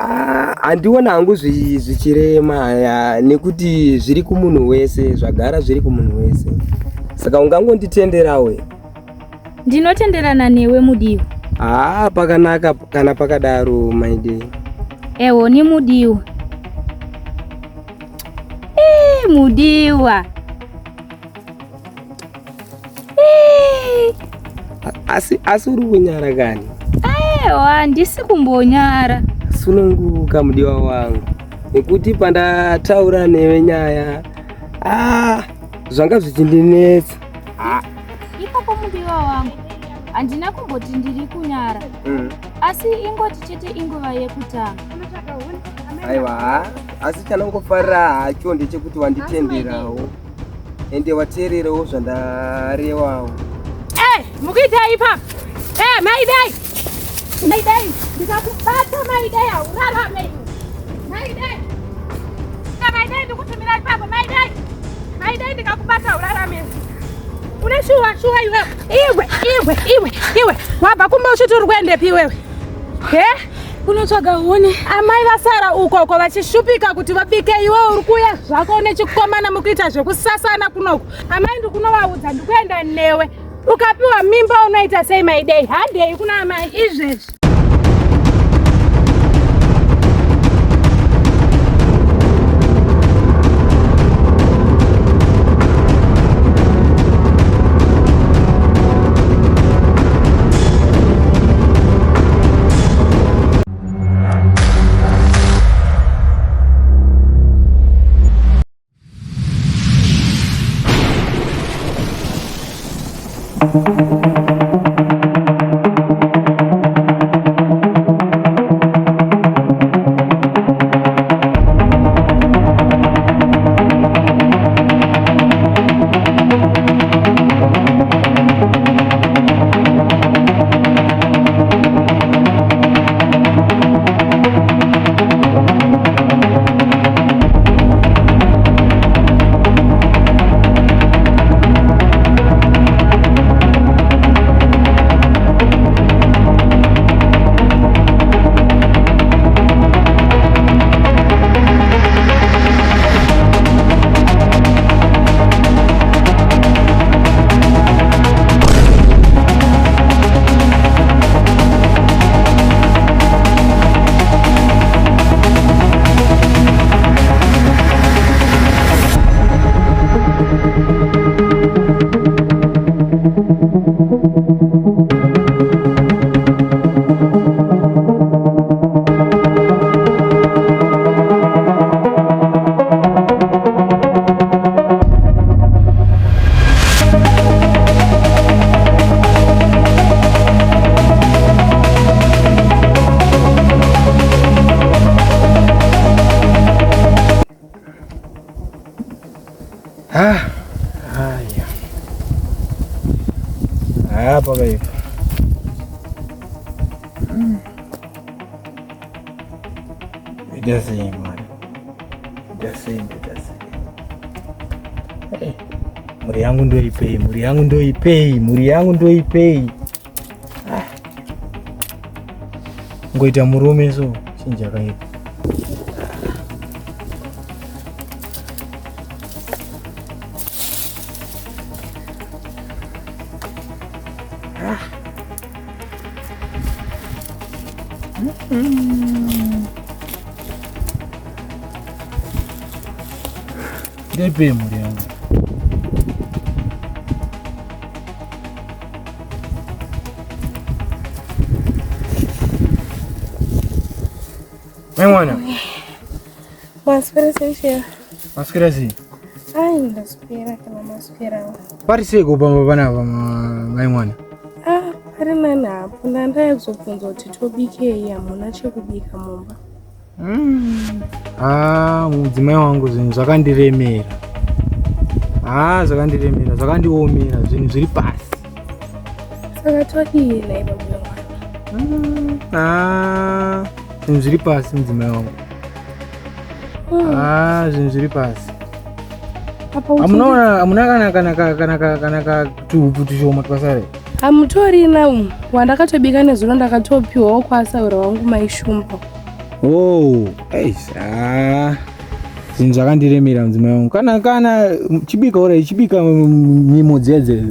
Ah, handiona hangu zvichirema nekuti zviri kumunhu wese, zvagara zviri kumunhu wese, saka ungangonditenderawo. Ndinotenderana newe mudiwa. Haa, pakanaka kana pakadaro maidei. Ewo ni mudiwa. Eh, mudiwa. Eh. Asi uri kunyara kani? Aiwa, handisi kumbonyara. Sununguka mudiwa wangu, nekuti pandataura newe nyaya zvanga zvichindinetsa. Ipapo mudiwa wangu, handina kumboti ndiri kunyara. Asi ingoti chete inguva yekutanga. Aiwa, asi chanongofarira hacho ndechekuti wanditenderawo ende wateererawo zvandarewawo. Mukuita ipapo. Maidai. Maidai, ndikakubata Maidai haurarame. Maidai. Maidai ndikutumira ipapo Maidai. Maidai ndikakubata haurarame. Une shuwa shuwa iwewe. Iwe, iwe, iwe, iwe. Wabva kumba uchiti uri kuendepi iwewe? He? Unotsvaga huni. Amai vasara ukoko vachishupika kuti vabike, iwe uri kuuya zvako nechikomana mukuita zvekusasana kunoku. Amai ndikunovaudza ndikuenda newe. Ukapiwa mimba unoita sei Maidei? Handei kuna amai izvezvi. Haya. Pakaipa. Ita sei Mwari? Ita sei, ita sei? Hey, mhuri yangu ndoipei, mhuri yangu ndoipei, mhuri yangu ndoipei. Ngoita murume so chinja kaipa. Ndoipei mhuri yangu? Mai mwana. Maswera sei chero? Maswera sei? Ai, ndaswera kana maswerawo. Pari sei kupamba panapa mai mwana? Ah, pari nani hapo. Ndandaya kuzobvunza kuti tobikei, hamuna chekubika mumba. Ah, mudzimai wangu zvinhu zvakandiremera. Ah, zvakandiremera, zvakandiomera, zvinhu zviri pasi. Saka todii nhai baba vemwana? Ah, zvinhu zviri pasi mudzimai wangu. Ah, zvinhu zviri pasi. Hamunaona hamuna kana kana kana kana kana tuhupfu tushoma twasare. Hamutorina umu. Wandakatobika nezuro ndakatopiwawo kwasaura wangu maishumba. Oh, eish, ah. Zvinhu zvakandiremera mudzimai wangu. Kana kana chibika ora chibika nyimo dzedze.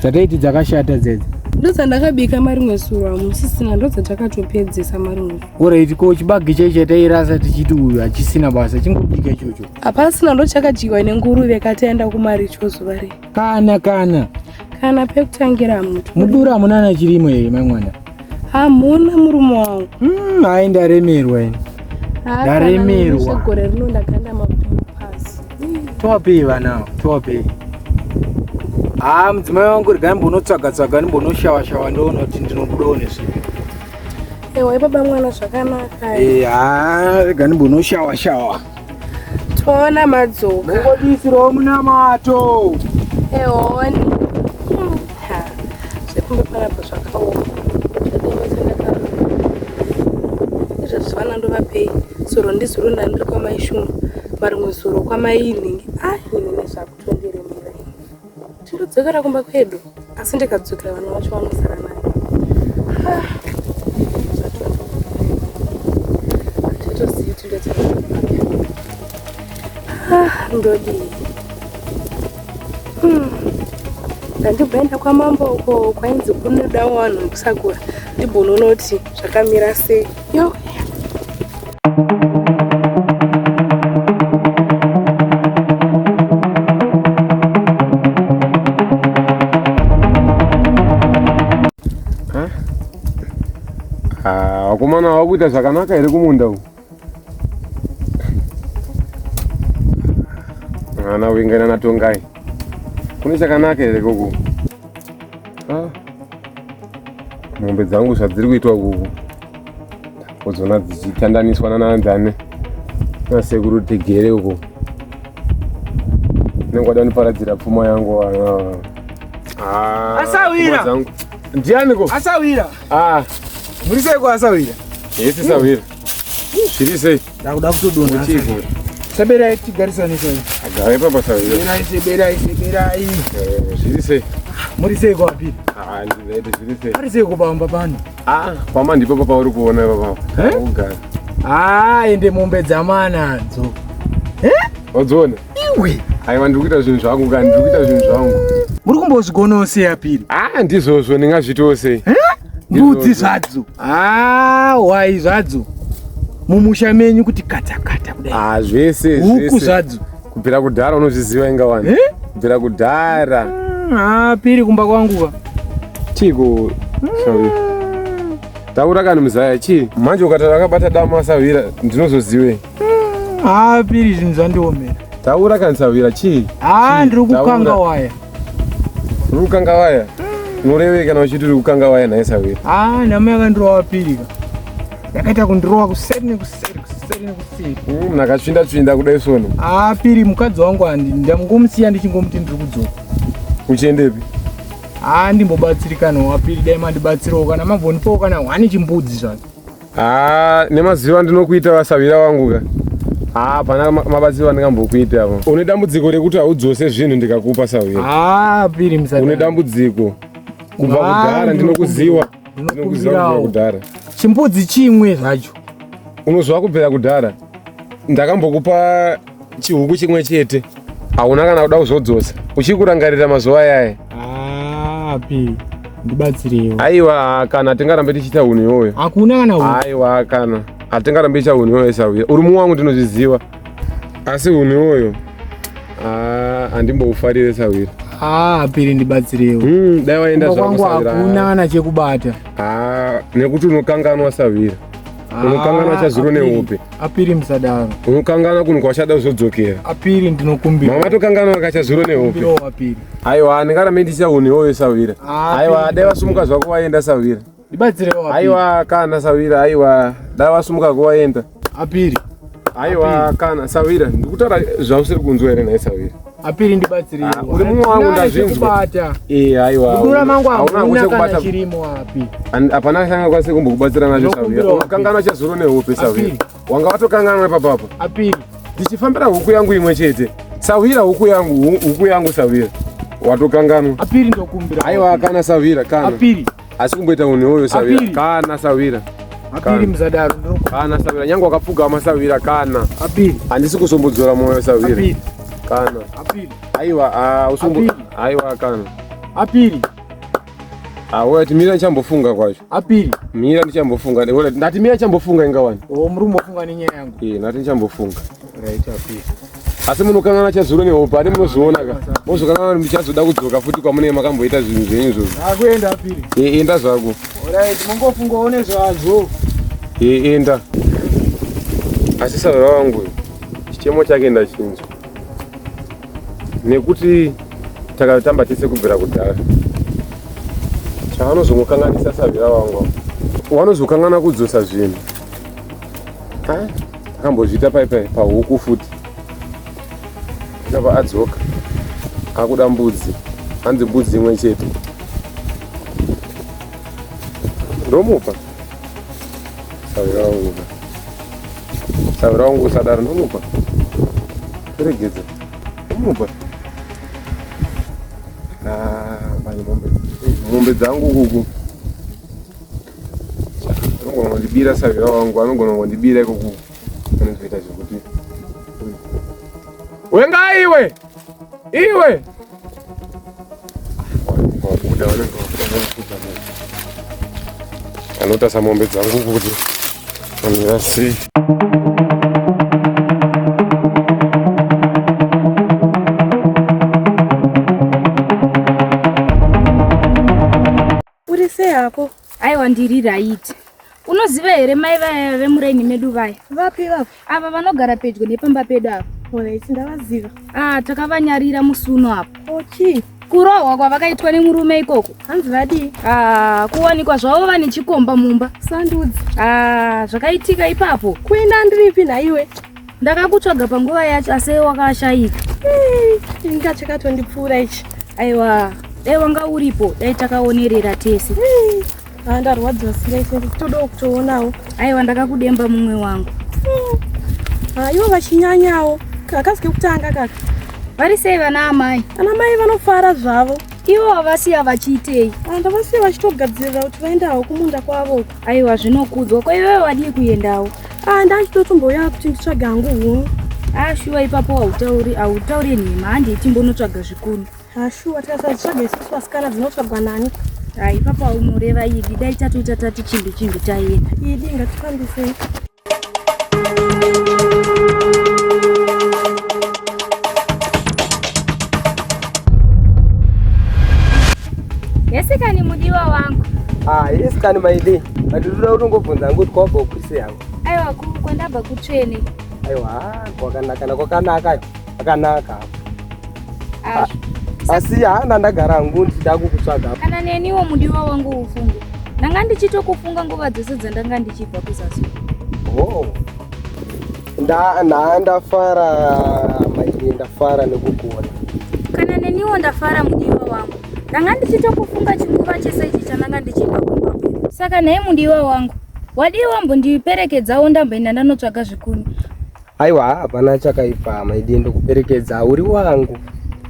Dzataiti dzakashata dzedze. Ndodzandakabika marimwe zuro hamusisina ndodzandakatopedzesa marimwe zuro. Alright, ko chibage chaicho chatairasa tichiti uyu hachisina basa chingobika ichocho. Hapasina ndochakadyiwa nenguruve kataenda kumaricho zuva riya. Kana kana. Kana pekutangira hamuto. Mudura hamuna na chirimo here mai mwana? Hamuna murume wangu. Hayi ndaremerwa ini. Ndaremerwa. Gore rino ndakanda mapumu pasi. Towapei vana ava? Towapei? Ah, mudzimai wangu regai mbonotsvaga tsvaga ndimbonoshawa shawa ndoona kuti ndinobudawo nezvipi. Ewa baba mwana zvakanaka. Eh, ah, rega ndimbonoshawa shawa. Toona madzoka. Mungodisirawo munamato. Eoni. Ha. Zvekumba panapa zvakaoma. Izvezvi vana ndovapei. Zuro ndizuro ndandiri kwamai Shuma. Marimwe zuro kwamai Nhingi. Ah, ini zvakutondiremera ini. Tindodzokera kumba kwedu. Asi ndikadzokera vana vacho vanosara nani. Ah. Hatitozivi kuti ndoita Ah, ndodii? Ndandibvaenda kwamambo uko kwainzi kunodawo vanhu vekusakura ndimbonoona kuti zvakamira sei. Yo. Ah, vakomana vakuita zvakanaka here kumunda uku? Mwana wengana naTongai. Kune chakanaka here koko? Ah. Mombe dzangu zvadziri kuitwa kuku. Kudzona dzichitandaniswa nananzane. Nasekuru Tigere uko. Nenge wada kundiparadzira pfuma yangu. Ah. Asawira. pfuma dzangu. Ndiani ko? Asawira. Ah, Muri sei ko asawira? yesi sawira. Zviri sei? Ndakuda kutodonha. Chiko. Seberai tigarisane sei. Agara ipapa sawira. Seberai seberai seberai. Eh, Zviri sei? Muri sei ko apiri? Ah, ndizvaiti zviri sei? Muri sei ko pamba pano? Ah, pamba ndipo pauri kuona ipapa. Eh? Ugara. Ah, ende mombe dzamanadzo. Eh? Wadziona? Iwe. Aiwa ndiri kuita zvinhu zvangu kani, ndiri kuita zvinhu zvangu. Muri kumbozvigonawo sei apiri? Ah, ndizvozvo ndingazviitawo sei? Mbudzi zvadzo. Ah, hwai zvadzo. Mumusha menyu kuti kata kata kudai. Ah, zvese Huku zvese. zvadzo. Kubvira kudhara unozviziva inga wani. Eh? Kubvira kudhara. Ah, piri kumba kwangu ka. Chiko sawira. Taura kani muzaya chii? Manje ukataura akabata dama sawira ndinozoziwe. Ah, piri zvinhu zvandiomera. Taura kani sawira chii? Ah, ndiri kukanga Taura. waya. Uri kukanga waya? Unorevei kana uchiti uri kukanga waya nhai sawira? Ah, nhamo yakandirova piri ka. Yakaita kundirova kuseri nekuseri kuseri nekuseri. Ndakatsvinda tsvinda kudai sono. Ah, piri mukadzi wangu handi ndamungomusiya ndichingomuti ndiri kudzoka. Uchiendepi? Ah, ndimbobatsirikanawo apiri dai mandibatsirawo kana mambonipawo kana hwani chimbudzi zvacho. Ah, nemaziva andinokuita vasawira wangu ka. Ah, pana mabatsiro andingambokuita apo. Une dambudziko rekuti haudzose zvinhu ndikakupa sawira. Ah, piri musati. Une dambudziko. Kubva Ah, kudhara ndinokuziwa. Ndinokuziwa kubva ndinokumbirawo. kudhara. Chimbudzi chimwe zvacho. Unozwa kubvira kudhara. Ndakambokupa chihuku chimwe chete. Hauna kana kuda kuzodzosa. Uchikurangarira mazuva ayaya. Ah, piri ndibatsirewo. Aiwa, kana tingarambe tichiita hunhu iyoyo. Hakuna kana huku. Aiwa, kana hatingarambe tichiita hunhu iyoyo sawira. Uri mumwe wangu ndinozviziva. Asi hunhu iyoyo ah, handimboufarire sawira. Ah, piri ndibatsirewo. Dai waenda Kumba zvako kwangu sawira. hakuna kana chekubata. Ah, nekuti unokanganwa sawira. Unokanganwa chazuro Apiri. nehope. Apiri musadaro. Unokanganwa kunhu kwauchada kuzodzokera. Apiri ndinokumbira. Mama tokanganwa kachazuro nehope. Kumbirawo apiri. Aiwa, ndingarambe ndichiita hunhu iyoyo sawira. Ah, Aiwa, Apiri. dai wasumuka zvako waenda sawira. Ndibatsirewo apiri. Aiwa, kana sawira, aiwa, dai wasumuka waenda. Apiri. Aiwa, kana sawira, ndikutaura zvausiri kunzwa here nhai sawira? Apiri ndibatsirewo. Ah, uri mumwe wangu Hakuna ndazvinzwa. chekubata. Eh, aiwa. Mudura mangu hauna hamuna kana chekubata. chirimo api. Hapana changakwanise kumbokubatsira nacho sawira. Ndinokumbirawo Unokanganwa chazuro nehope sawira. Apiri. Wanga watokanganwa ipapapo. Apiri. Ndichifambira huku yangu imwe chete. Sawira huku yangu, huku yangu sawira. Watokanganwa. Apiri ndokumbira. Aiwa, kana sawira, kana. Apiri. Asi kumboita unhu iwoyo sawira. Apiri. Kana sawira. Apiri musadaro kana sawira nyange wakapfugama sawira kana. Apiri. Handisi kuzombodzora moyo sawira. Apiri. Kana. Apiri. Aiwa, ah usombo Apiri. aiwa kana. Apiri. Ah wait, mira ndichambofunga kwacho. Apiri. Mira ndichambofunga. Wait, ndati mira ndichambofunga inga wani. O muri kumbofunga nenyaya yangu. Eh, ndati ndichambofunga. Right apiri. Asi munokangana chazuro nehope ani munozviona ka. Mozokangana muchazoda kudzoka futi kwamunenge makamboita zvinhu zvenyu izvozvo. Ndakuenda apiri. Eh, enda zvako. Alright, mungofungawo nezvazvo. Eh, enda. Asi sawira wangu chichemo chake ndachinzwa. Nekuti takatamba tese kubvira kudhara. Chavanozongokanganisa sawira wangu. Wanozokangana kudzosa zvinhu. Ah, takambozviita pai pai pahuku futi. Akabva adzoka. Akuda mbudzi. Hanzi mbudzi imwe chete. Ndomupa. Sawira wangu. Sawira wangu usadaro ndomupa. Regedza. Ndomupa. Ah, manje mombe. Mombe dzangu kuku. Anogona kundibira sawira wangu, anogona kundibira ikoko. Anozoita zvekuti. Wenga iwe. Iwe. Wabuda vanenge vabuda vanofuza mombe. Anotasa mombe dzangu kuti amira sei. Uri sei hako? Aiwa ndiri right. Unoziva here mai vaya vemuraini medu vaya? Vapi vapi? Ava vanogara pedyo nepamba pedu ava. Alright, ndavaziva. Ah, takavanyarira musi uno apo. Ochi, Kurohwa kwavakaitwa nemurume ikoko. hanzi vadii? Ah, kuwanikwa zvavo vane chikomba mumba. Sandudzi. Ah, zvakaitika ipapo. Kuenda ndiripi nhaiwe? Ndakakutsvaga panguva yacho asi wakashayika. Inga chakatondipfuura ichi. Aiwa, dai wanga uripo, dai takaonerera tese. Ah, ndarwadziwa singaite nditodawo kutoonawo. Aiwa, ndakakudemba mumwe wangu. Ah, ivo vachinyanyawo. Kakazi kekutanga kaka. Vari sei vana amai? Ana mai vanofara zvavo. Ivo vavasiya vachiitei? Ah, ndavasiya vachitogadzirira kuti vaendawo kumunda kwavo uko. Aiwa, zvinokudzwa. Ko iwewe wadii kuendawo? Ah, ndachitotombouya kuti nditsvage hangu huni. Ah, shuwa ipapo hautauri, hautauri nhema. Handei timbonotsvaga zvikuni. Ah, shuwa tikasazvitsvaga isusu vasikana dzinotsvagwa nani? Ah, ipapo unoreva idi. Dai tatoita tati chimbi chimbi taenda. Idi ngatifambisei. Yesikani mudiwa wangu. Ah, yes kani maidi. Ndinoda kutongobvunza hangu kuti kwabva kupi yangu. Aiwa, kwandabva kutsvene. Aiwa, kwakanaka na kwakanaka. Kwakanaka. Ah, Asi haana ndagara hangu ndichida kukutsvaga. kana neniwo mudiwa wangu ufunge. Ndanga ndichitokufunga nguva dzose dzandanga ndichibva kuzasi. Oh. Nda nda ndafara maidi, ndafara nekukuona. Kana neniwo ndafara mudiwa wangu. Ndanga ndichitokufunga chinguva chese ichi chandanga ndichibva kumba kwedu. Saka nhai mudiwa wangu, wadii wambondiperekedzawo ndamboenda ndanotsvaga zvikuni. Aiwa, hapana chakaipa maidi, ndikuperekedza uri wangu.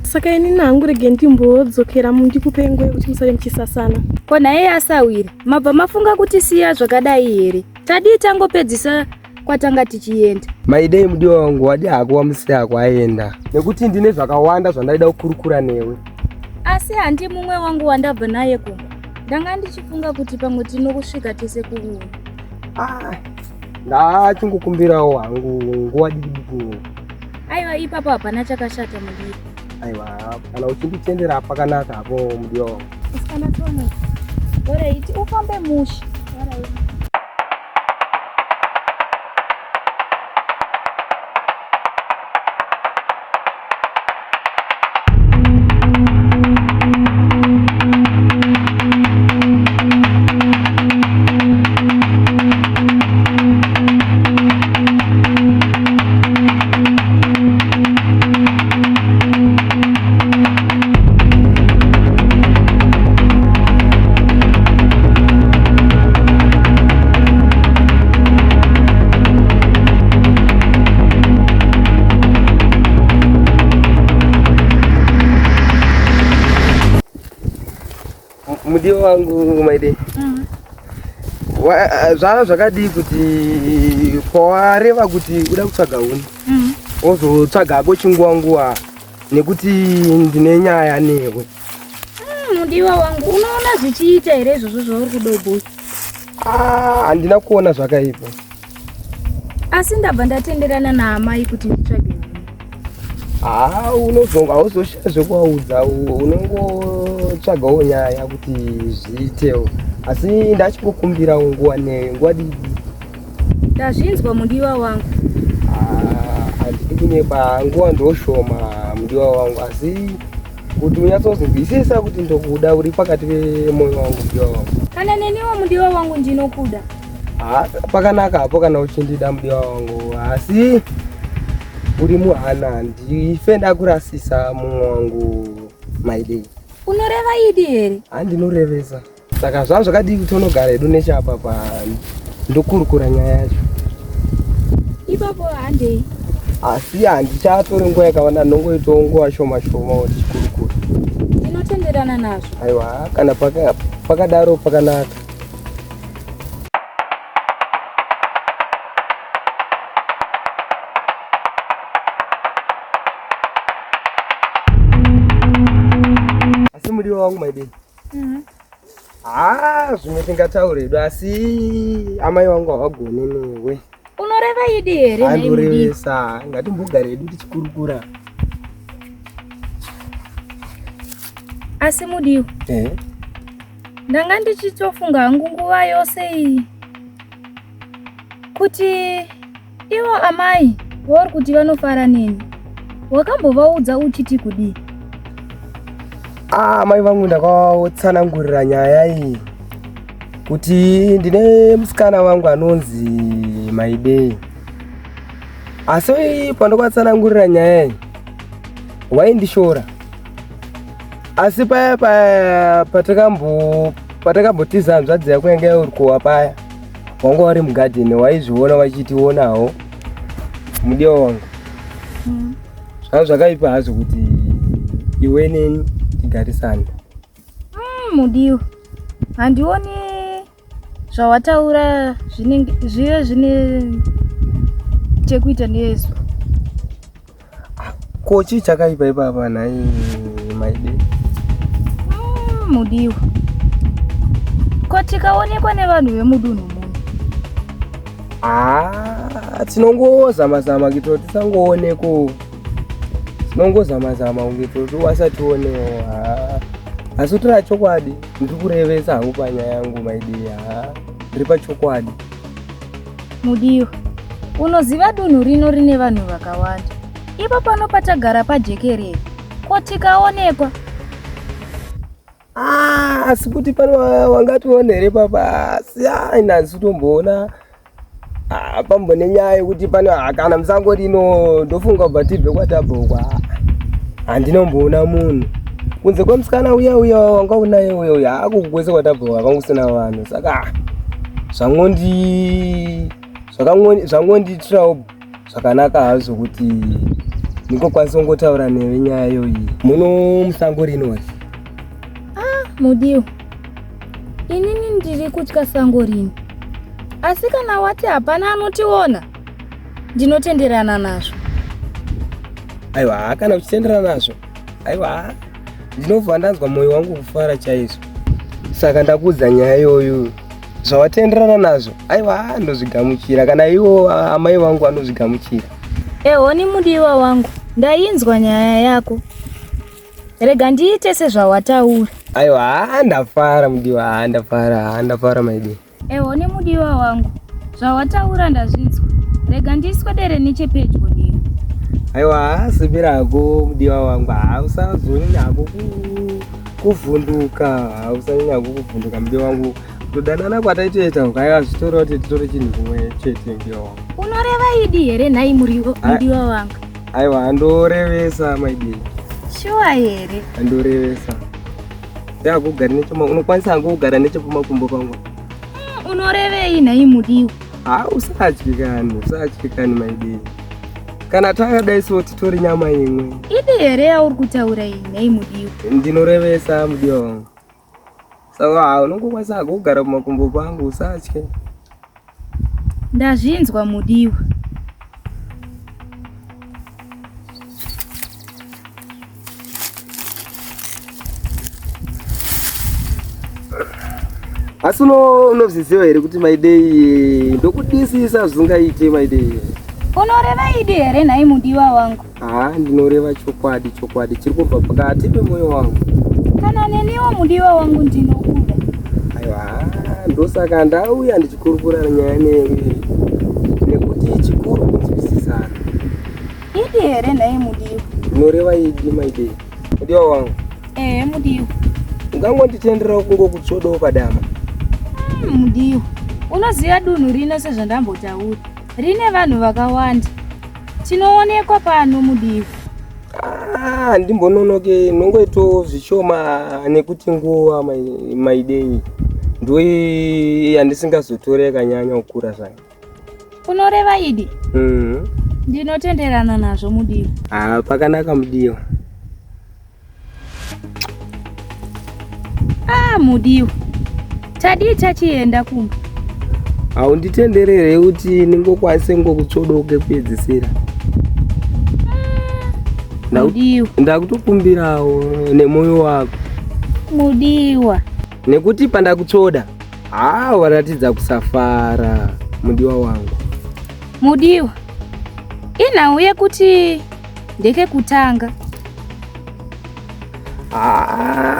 Saka inini hangu rege ndimbodzokera ndikupe nguva yekuti musare muchisasana. Ko nhai asawira, mabva mafunga kuti siya zvakadai here? Tadii tangopedzisa kwatanga tichienda? Maidei mudiwa wangu, wadi hako wamusiya hako aenda. Nekuti ndine zvakawanda zvandaida kukurukura newe. Asi handi mumwe wangu wandabva naye kumba. Ndanga ndichifunga kuti pamwe tinokusvika tese kuuno. Ah, ndachingokumbirawo hangu nguva diki diki. Aiwa, ipapo hapana chakashata mudiwa. Aiwa, kana uchinditendera pakanaka hapo mudiwa wangu. Musikana tone. Alright, ufambe mushe. Alright. Mudiwa wangu maide. Zvava zvakadii kuti pawareva kuti uda kutsvaga huni wozotsvaga hako chinguva nguva nekuti ndine nyaya newe. Mudiwa wangu, unoona zvichiita here izvozvo zvauri kuda kubhuya? Ah, handina kuona zvakaipa. Asi ndabva ndatenderana naamai kuti nditsvage huni. Haa, unozonga hauzoshaya zvekuvaudza, unongotsvagawo nyaya kuti zviitewo, asi ndachingokumbirawo nguva nenguva diki. Ndazvinzwa mudiwa wangu. Ah, handidi kunyepa, nguva ndoshoma mudiwa wangu, asi kuti unyatsozonzwisisa kuti ndokuda, uri pakati pemwoyo wangu mudiwa wangu. Kana neniwo mudiwa wangu ndinokuda. Ah, pakanaka hapo kana uchindida mudiwa wangu, asi uri muhana, ndife ndakurasisa mumwe wangu Maidei. Unoreva idi here? Handinorevesa. Saka zvava zvakadii kuti unogara hedu nechapa pa ndokurukura nyaya yacho. Ipapo handei. Asi handichatori nguva yakawanda, ndinongoitawo nguva shoma shoma tichikurukura. Ndinotenderana nazvo. Aiwa, kana pakadaro pakanaka. Asi mudiwa wangu Maidei. Ah, zvimwe tingataure hedu, asi amai vangu havagone newe. Unoreva idi here nhai mudiwa? Andorevesa, ngatimbogare hedu tichikurukura. Asi mudiwa, ndanga ndichitofunga hangu nguva yose iyi kuti ivo amai vauri kuti vanofara neni, wakambovaudza uchiti kudii? Ah, amai vangu ndakavatsanangurira nyaya iyi kuti ndine musikana wangu anonzi Maidei, asi pandakatsanangurira nyaya iyi waindishora, asi paya paya patakambotiza hanzvadzi yako yanga iri kuwa paya, wanga uri mugadheni waizviona wachitionawo mudiwa wangu. Zvanga zvakaipa hazvo kuti iwe neni tigarisane. Mudiwa, handioni zvawataura zvinenge zvive zvine chekuita nesu. Ko chii chakaipa ipapa nhai Maidei? Mudiwa, ko tikaonekwa nevanhu vemudunhu muno? Ah, tinongozama zama kuitira kuti tisangooneko, tinongozama zama kuitira kuti wasationewo. Ha, asi kutora chokwadi ndiri kurevesa hangu panyaya yangu Maidei, ha, ndiri pachokwadi. Mudiwa, unoziva dunhu rino rine vanhu vakawanda. Ipo pano patagara pajekerere, ko tikaonekwa? Ah, asi kuti pano wangationa here papa? Asi ai, nhasi kutomboona ah, pambone nyaya yekuti pano ah, kana musango rino ndofunga kubva tibve kwatabva uko, ah, handinomboona munhu kunze kwemusikana uya uya wanga unaye uya uya ako kwese kwatabva kwanga kusina vanhu, saka ah, zvangondiitirawo zvakanaka hazvo kuti ndingokwanisa kungotaura newe nyaya iyoyi muno musango rino. Mudiwa, inini ndiri kutya sango rino, asi kana wati hapana anotiona, ndinotenderana nazvo. Aiwa, kana uchitenderana nazvo, aiwa, ndinobva ndanzwa mwoyo wangu kufara chaizvo. Saka ndakuudza nyaya iyoyo, zvawatenderana nazvo, aiwa, ndozvigamuchira, kana ivo amai vangu vanozvigamuchira. Ehoni mudiwa wangu, ndainzwa nyaya yako, rega ndiite sezvawataura. Aiwa, ndafara mudiwa, ndafara, ndafara Maidei. Ehoni mudiwa wangu, zvawataura ndazvinzwa, rega ndiswedere nechepedyo newe. Aiwa, simbira hako mudiwa wangu, hausazonyanya hako kuvhunduka, hausanyanya hako kuvhunduka mudiwa wangu. Kudanana kwataitoita uko, aiwa, zvitora kuti titore chinhu chimwe chete mudiwa wangu. Unoreva idi here nhai mudiwa wangu? Aiwa, andorevesa Maidei. Shuwa here? Andorevesa. Ndakugara nechema, unokwanisa hangu kugara nechepamakumbo pangu. Unorevei nhai mudiwa? Ha, usatye kani, usatye kani Maidei. Kana takadai so titori nyama imwe. Idi here yauri kutaura iyi nhai mudiwa? Ndinorevesa mudiwa wangu. Saka ha unongokwanisa hako kugara pamakumbo pangu usatye. Ndazvinzwa mudiwa. Asi unozviziva here kuti Maidei ndokudisisa zvingaite Maidei? Unoreva idi here nhai mudiwa wangu? Haa, ndinoreva chokwadi, chokwadi chiri kubva pakati pemwoyo wangu. Kana neniwo mudiwa wangu ndinokuda. Aiwa, ndosaka ndauya ndichikurukura nyaya newe nekuti chikuru kunzwisisana. Idi here nhai mudiwa? Ndinoreva idi Maidei. Mudiwa wangu. Ehe mudiwa. Ungangonditenderawo kungokutsvodawo padama. Mudiwa, unoziva dunhu rino sezvandambotaura rine vanhu vakawanda. Tinoonekwa pano mudiwa. Ah, ndimbononoke nongoitawo zvishoma nekuti nguva Maidei ndo yandisingazotore yakanyanya kukura zvayo. Unoreva idi? Ndinotenderana nazvo mudiwa. Ah, pakanaka mudiwa. Ah, mudiwa. Tadii tachienda kumba? Haunditenderere kuti ndingokwanise ngokutsvodoke kupedzisira. Mudiwa. Ndakutokumbirawo nemwoyo wako. Mudiwa. Nekuti pandakutsvoda, haa waratidza kusafara mudiwa wangu. Mudiwa. Inhau yekuti ndekekutanga.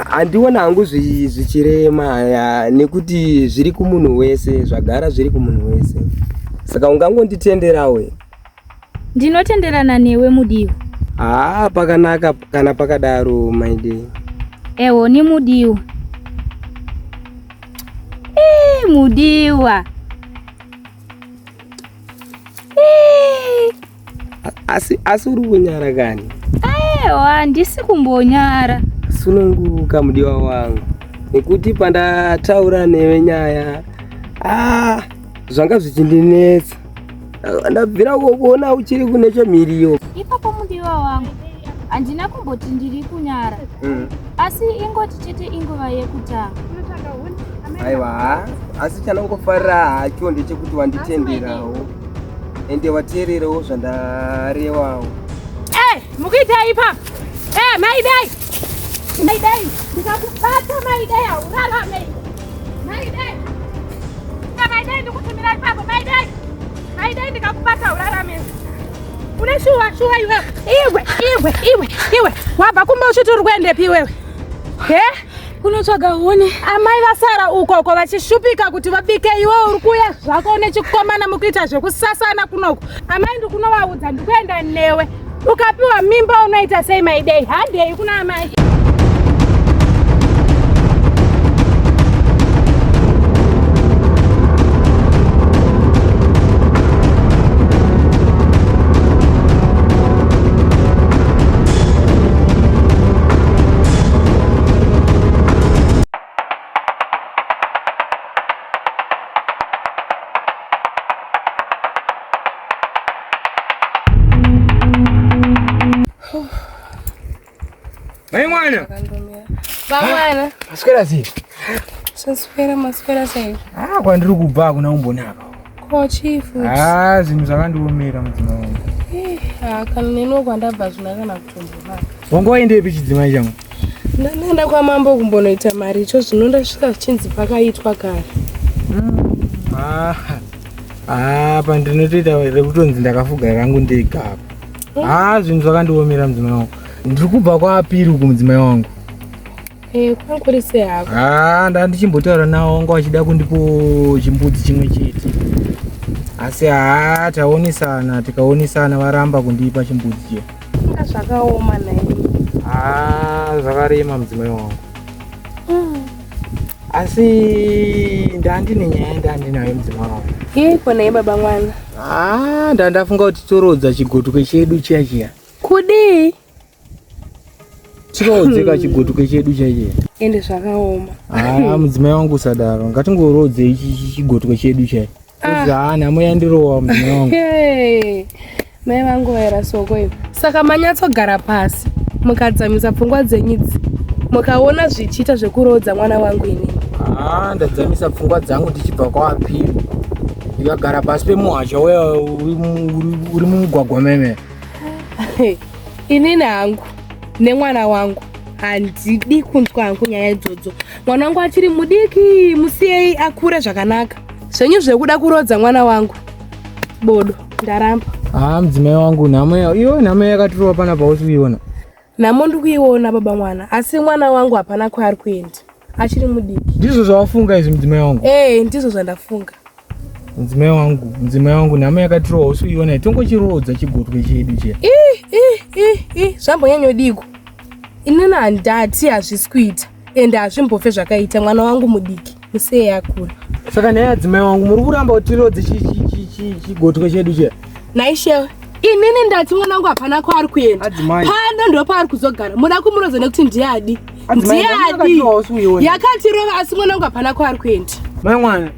Handiona hangu zvichirema nekuti zviri kumunhu wese, zvagara zviri kumunhu wese. Saka ungangonditenderawo? Ndinotenderana newe mudiwa. Haa, pakanaka kana pakadaro Maidei. Ewo ni mudiwa. Ee, mudiwa. Ee. Asi uri kunyara kani? Aiwa, handisi kumbonyara. Sununguka mudiwa wangu. Nekuti pandataura newe nyaya, zvanga zvichindinetsa. Ndabvira kuona uchiri kune chemhiriyo. Ipapo mudiwa wangu, handina kumboti ndiri kunyara. Asi ingoti chete inguva yekutanga. Aiwa, asi chanongofarira hacho ndechekuti wanditenderawo. Ende wateererawo zvandarewawo. Mukuita ipapo. Maidei. Maidei, ndikakubata Maidei haurarame. Maidei. Maidei ndikutumira ipapo Maidei. Maidei ndikakubata haurarame. Une shuwa shuwa iwewe. Iwe, iwe, iwe, iwe. Wabva kumba uchiti uri kuendepi iwewe? He? Kunotsvaga huni. Amai vasara ukoko vachishupika kuti vabike, iwe uri kuuya zvako nechikomana mukuita zvekusasana kunoku. Amai ndikunovaudza ndikuenda newe. Ukapiwa mimba unoita sei Maidei? Handei kuna amai. Mai mwana. Vamwana. Maswera sei? Maswera, maswera sei? Ah, kwandiri kubva hakuna kumbonaka. Ko chii futi? Ah, zvinhu zvakandiomera mudzimai wangu. Ah, kana neniwo kwandabva zvina kana kutombonaka. Wanga waendepi chidzimai changu? Ndanoenda kwamambo kumbonoita mari icho zvino ndasvika zvichinzi pakaitwa kare. Ah, pandinotoita rekutonzi ndakafuga rangu ndega apa. Ah, zvinhu zvakandiomera mudzimai wangu. Ndiri kubva kwaapiri uku mudzimai wangu. Kwangu kuri sei hako? Ah, ndandichimbotaura nawo wanga wachida kundipo chimbudzi chimwe chete. Asi haa taonesana tikaonesana varamba kundipa chimbudzi chiya. Inga zvakaoma naye. Ah, zvakarema mudzimai wangu. Asi ndandine nyaya ndandinayo mudzimai wangu. Yeiko naye baba mwana? Ah, ndandafunga kuti torodza chigotuke chedu chiya chiya. Kudii? Tirodzeka chigotuke chedu chiya chiya. Ende zvakaoma. Ah, mudzimai wangu usadaro. Ngatingorodzei chigotuke chedu chiya. Ah, nhamo yandirowa mudzimai wangu. Hey, mai vangu vaira soko ivo. Saka manyatsogara pasi mukadzamisa pfungwa dzenyu idzi mukaona zvichiita zvekuroodza mwana wangu inini. Ah, ndadzamisa pfungwa dzangu ndichibva kwapi ndikagara pasi pemuhasha uya uri mumugwagwa meme. Inini hangu nemwana wangu handidi kunzwa hangu nyaya idzodzo. Mwana wangu achiri mudiki, musiyei akure zvakanaka. Zvenyu zvekuda kurodza mwana wangu bodo, ndaramba. Ah, mudzimai wangu nhamo iyo nhamo yakatirova panapa hausi kuiona. Nhamo ndikuiona baba mwana, asi mwana wangu hapana kwaari kuenda, achiri mudiki. Ndizvo zvawafunga izvi mudzimai wangu? Eh, ndizvo zvandafunga. Mudzimai wangu, mudzimai wangu, nhamo yakatirova hausi kuiona, tongochiroodza chigotwe chedu chiya. Ih, ih, ih, ih, zvambonyanyodiko. Inini handati hazvisi kuita ende hazvimbofe zvakaita, mwana wangu mudiki, musiyei akura. Saka nhai adzimai wangu, muri kuramba kuti tiroodze chigotwe chedu chiya? Nhai shewe, inini ndati mwana wangu hapana kwaari kuenda. Adzimai. Pano ndopaari kuzogara. Muda kumurodza nekuti ndiye Adzimai, Ndiye nhamo adi. yakatirova hausi kuiona. Yakatirova asi mwana wangu hapana kwaari kuenda. Mai mwana,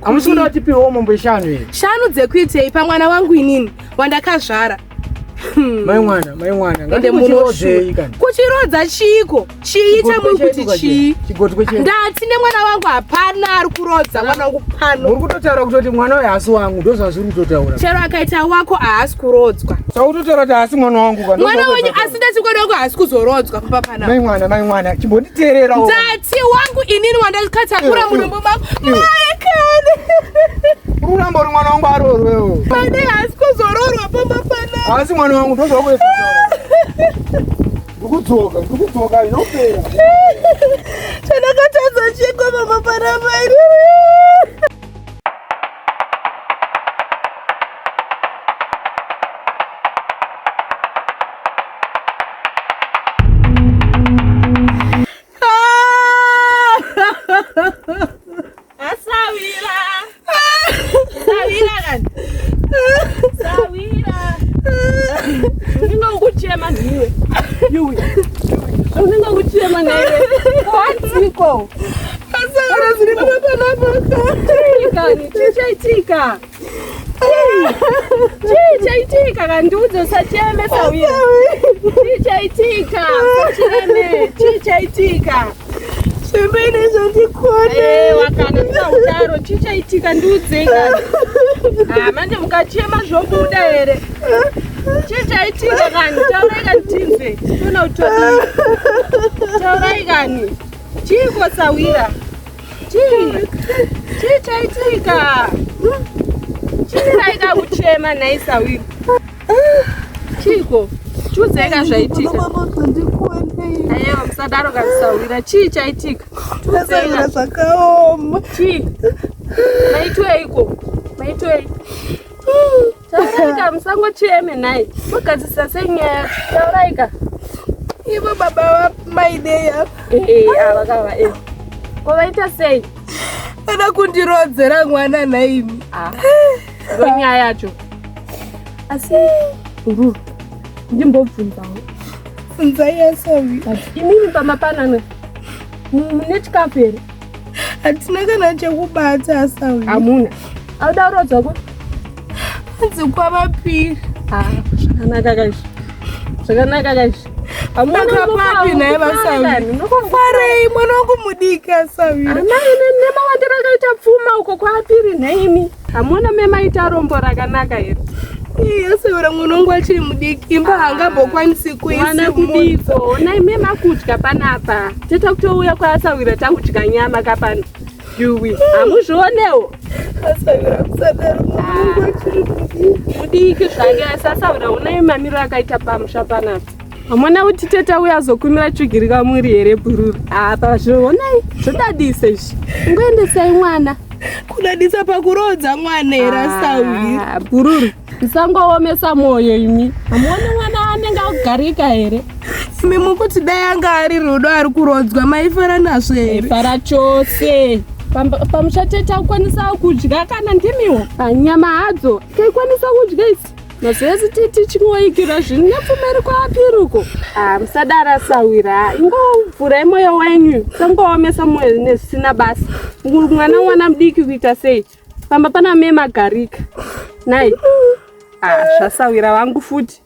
hamusi kuda kuti tipiwewo mombe shanu here? Shanu dzekuitei pamwana wangu inini wandakazvara? Mai mwana, mai mwana, Ende ngatimuchirodzei munoshuwa. kani. Kuchirodza chiiko? Chii chamuri kuti chii? Chigotwe chedu. Ndati nemwana wangu hapana ari kurodza mwana wangu pano. Muri kutotaura kutoti mwana uyu haasi wangu, ndozvazviri kutotaura. Chero akaita wako haasi kurodzwa. Saka kutotaura kuti haasi mwana wangu ka. Mwana wenyu asi ndati mwana wangu haasi kuzorodzwa pamba panapa. Mai mwana, mai mwana, chimbonditeererawo. Ndati wangu inini wandakatakura mudumbu mangu. Mai kani. Uri kuramba uri mwana wangu aroorwewo. Mwana haasi kuzoroorwa pamba panapa. Haasi mwana wangu, ndozvakuedza kutaura. Ndikudzoka, ndikudzoka, inopera. Chandakatadza chiko pamba panapa inini. Asawira. Sawira kani. Sawira. Ndinongokuchema ndiwe. Yuwi. Ndinongokuchema newe. Kwatiko. Asawira zviri pamba panapa. Chii kani? Chii chaitika? Chii chaitika kani? Ndiudze usacheme Sawira. Chii chaitika? Usacheme. Chii chaitika? Zvimene zvandikona. Ewa kana tisaudaro chii chaitika ndiudzei kani. Ah, manje mukachema zvobuda here? Chii chaitika kani? Taurai kani tinzwe. Tione kuti todii. Taurai kani. Chiiko Sawira? Chii? Chii chaitika? Chimirai kakuchema nhai Sawira. Chiiko? Chiudzei ka zvaitika. Aiwa musadaro kani Sawira. Chii chaitika? Asawira zvakaoma. Chii? Maitweiko? Maitwei? Tauraika musangocheme nhai. Mogadzirisa sei nyaya? Tauraika. Ivo baba vaMaidei ava. Eh, ava kava eh. Ko vaita sei? Vada kundirodzera mwana nhaimi. Ah. Ndo nyaya yacho. Asi Ruru, ndimbobvunzawo. Bvunzai Asawira. Imimi pamapanana mune chikafu here? Hatina kana chekubata Asawira. Hamuna. Auda kurodzwa ko? Hanzi kwavapiri. Ah, zvakanaka kaizvi. Zvakanaka kaizvi. Hamuna papi naye vaSawira. Farei mwana wangu mudiki Asawira. Amai nemawandiro akaita pfuma uko kwapiri nhaimi. Hamuna memaita rombo rakanaka here? Iye Asawira mwana wangu achiri mudiki. Imba haangambokwanisi Mwana kuisimudza. kudiko. Onai memakudya panapa. Teta kutouya kwaasawira takudya nyama kapano. Yuwi, hamuzvionewo. Asawira musadaro mwana wangu achiri mudiki. Mudiki zvake asi asawira onai mamiro akaita pamusha panapa. Hamuna kuti teta uya azokumira tsvigiri kamuri here bhururu. Apa zvionai zvodadisa izvi. Ngoendesai mwana. Kudadisa pakuroodza mwana here Asawira? Ah, bhururu. Musangoomesa mwoyo imi. Hamuoni mwana anenge akugarika here? Imi mukuti dai anga ari Rudo ari kurodzwa maifara nazvo here? Fara chose. Pamusha teta kukwanisa kudya kana ndimiwo. Panyama hadzo taikwanisa kudya isi. Mazuva ese tichingoikira zvinhu nepfuma iri kwaapiri uko. Ah, musadara Sawira. Ingovhurai mwoyo wenyu. Musangoomesa mwoyo nezvisina basa. Mwana mwana mudiki kuita sei? Pamba pana me magarika. Nai. Ah, zvasawira vangu futi.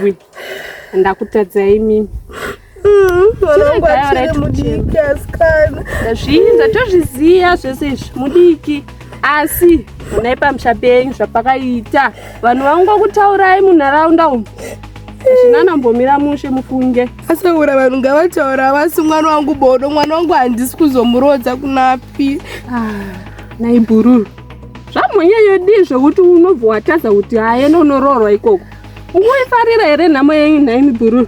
Iwe. Ndakutadzai mimi. Mwana wangu achiri mudiki asikana. Ndazvinza tozviziya zvese izvi mudiki asi honai pamusha penyu zvapakaita vanhu vangokutaurai munharaunda umu hazvina nambomira mushe mufunge. Asaura vanhu ngavataura vasi mwana wangu bodo mwana wangu handisi kuzomuroodza kunapi. Ah, nai bhururu zvamhonyanyodii zvekuti unobva watadza kuti haye unoroorwa ikoko ungoifarira here nhamo yenyu nhaimi bhururu?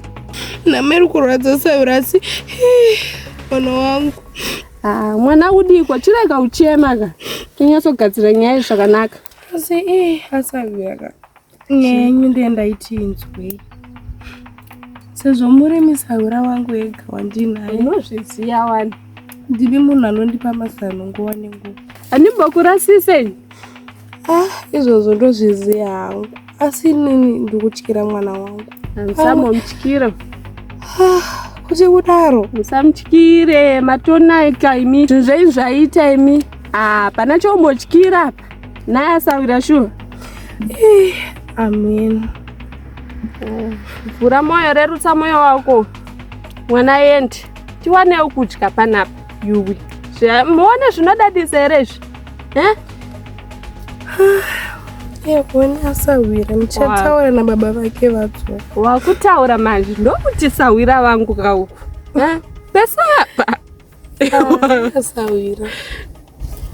Nhamo iri kurwadza saura asi mwana wangu. Ah, mwana udikwa chirega uchema ka tinyatsogadzira nyaya zvakanaka. Asi eh asavira ka. Nyaya yenyu ndiye ndaiti inzwei. Sezvo muri musahwira wangu ega wandinaye. Unozviziya wani. Ndimi munhu anondipa mazano nguva nenguva. Handimbokurasise. Ah, izvozvo ndozviziva hangu. Asi inini ndikutyira mwana wangu. Musamutyire. Ah, kuti kudaro. Musamutyire, matonaka imi. Zvinhu zvenyu zvaita imi. Ah, pana chombotyira apa. Naye asawira shuwa. Eh, amen. Vhura moyo, rerutsa moyo wako. Mwana aende. Tiwanewo kudya panapa. Yuwi. Muone zvinodadisa here izvi? Eh? Yehoni asahwira muchataura nababa vake vadzoka. Wakutaura manje ndokuti sahwira vangu kauku. Eh? Pese apa. Asahwira.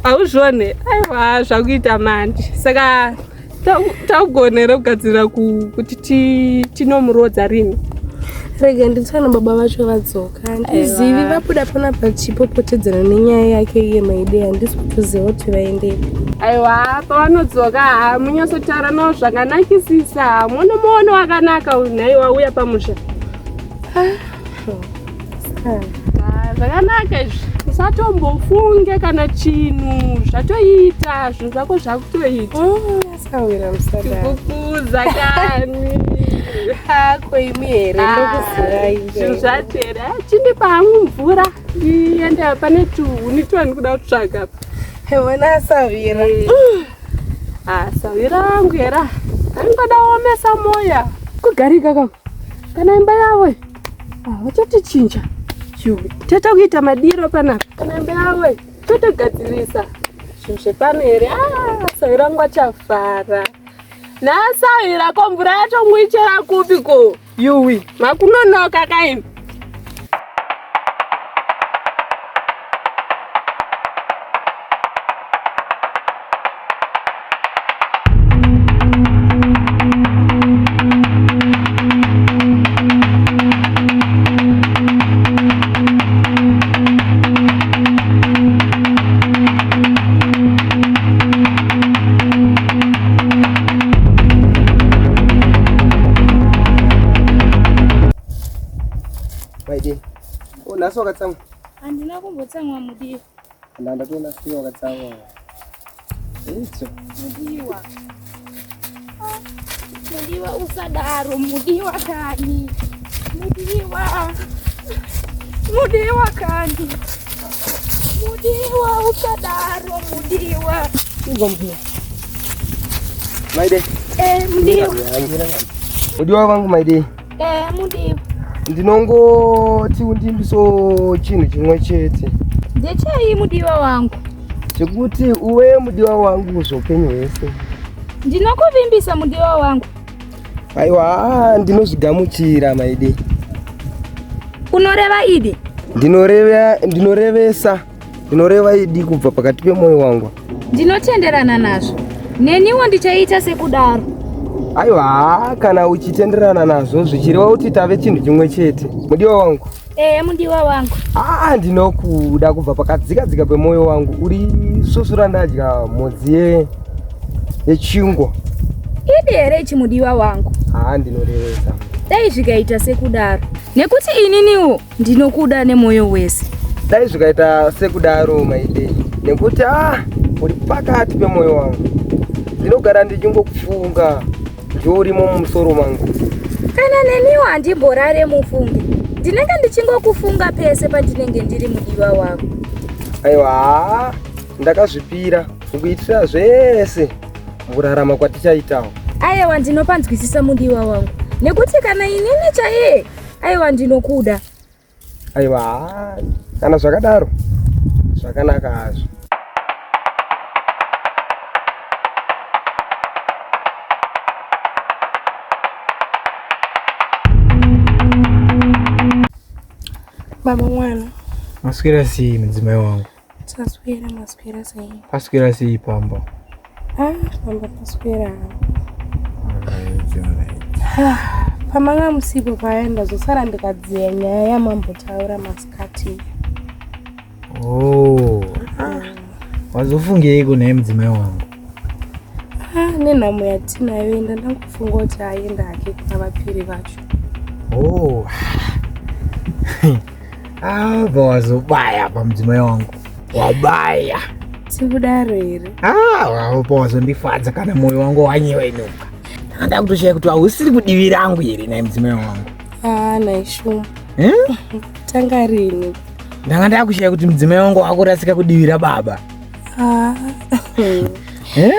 Hauzvione? Aiwa zvakuita manje. Saka tagona here kugadzirira kuti tinomurodza rini? Rega nditaura nababa vacho vadzoka. Handizivi vabuda panapa chipopotedzana nenyaya yake iye Maidei handisi kutoziva kuti vaendepi. Aiwa pavanodzoka munyatsotaura navo zvakanakisisa. Muone muono wakanaka uyu nhai wauya pamusha. Zvakanaka izvi. Usatombofunge kana chinhu zvatoita zvinhu zvako zvakutoita. Asawira musadaro. Kukuza kani. Hako imi here ndokuzivai. Zvinhu zvacho here chindipa hangu mvura ndiende pane tuhuni twandikuda kutsvaga apa. Hewona asawira. Ah, sawira wangu here aingoda omesa moya kugarika kako kana imba yavo vachatichinja toita kuita madiro panapa kana imba yavo totogadzirisa zvinhu zvepano here. Ah, sawira wangu achafara nasawira ko mvura yacho muichera kupi ko yuwi makunonoka kaimi. Maidei. Oh, nhasi wakatsamwa? Handina kumbotsamwa mudiwa. Ndatoona sei wakatsamwa. Icho. Mudiwa. Mudiwa usadaro, mudiwa kani. Mudiwa. Mudiwa kani. Mudiwa usadaro, mudiwa. Inzwa mudiwa. Maidei. Eh, mudiwa. Mudiwa wangu Maidei. Eh, mudiwa. Ndinongoti undimbiso chinhu chimwe chete. Ndechei mudiwa wangu? Chekuti uwe mudiwa wangu zveupenyu hwese. Ndinokuvimbisa mudiwa wangu. Aiwa, ndinozvigamuchira Maidei. Unoreva idi? Ndinorevesa. Ndinoreva idi kubva pakati pemwoyo wangu. Ndinotenderana nazvo. Neniwo ndichaita sekudaro. Aiwa, kana uchitenderana nazvo zvichireva kuti tave chinhu chimwe chete. Mudiwa wangu. Eh, mudiwa wangu. Ah, ndinokuda kubva pakadzika dzika pemwoyo wangu. Uri svosvo randadya mhodzi yechingwa. Idi here ichi mudiwa wangu? Ah, ndinorevesa. Dai zvikaita sekudaro. Nekuti ininiwo ndinokuda nemwoyo wese. Dai zvikaita sekudaro Maidei. Nekuti uri pakati pemwoyo wangu. Ndinogara ndichingokufunga ndiurimo mumusoro mangu. Kana neniwo handimborare mufunge. Ndinenge ndichingokufunga pese pandinenge ndiri mudiwa wako. Aiwa, ndakazvipira kukuitira zvese mukurarama kwatichaitawo. Aiwa, ndinopanzwisisa mudiwa wangu. Nekuti kana inini chaiye, aiwa ndinokuda. Aiwa, kana zvakadaro zvakanaka hazvo. Baba mwana. Maswera sei mudzimai wangu? Taswera, maswera sei? Paswera sei pamba? Ah, pamba paswera. Alright, alright. Ah, pamanga musipo paya ndazosara ndikadziya nyaya yamambotaura masikati. Oh. Ah. Wazofungeiko naye mudzimai wangu? Ah, nenhamo yatinayo enda ndangofunga kuti aenda hake kuna vapiri vacho. Oh. Ah, wazobaya pamudzimai wangu. Wabaya. Tikudaro here? Ah, wapo wazondifadza kana moyo wangu wanyewenuka. Ndanga kutoshaya kuti hausiri kudivi rangu here naye mudzimai wangu. Ah, naishuma. Eh? Tanga rini? Ndanga ndakushaya kuti mudzimai wangu akurasika kudivi rababa. Ah. Eh?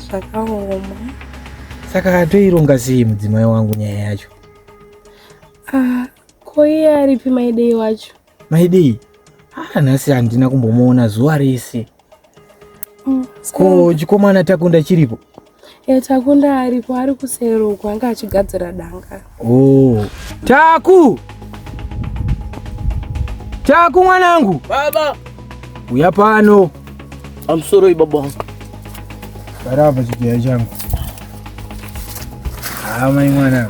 Zvakaoma. Saka toironga sei mudzimai wangu nyaya yacho? Ah, ko iye aripi Maidei wacho? Maidei? Ah, nhasi handina kumbomuona zuva rese. Ko chikomana Takunda chiripo? E, Takunda aripo, ari kuseri uko, anga achigadzira danga. Oh. Taku! Taku mwanangu! Baba! Uya pano. Amusoroi baba wangu. Gara apa chigaya changu. Ah, mai mwana.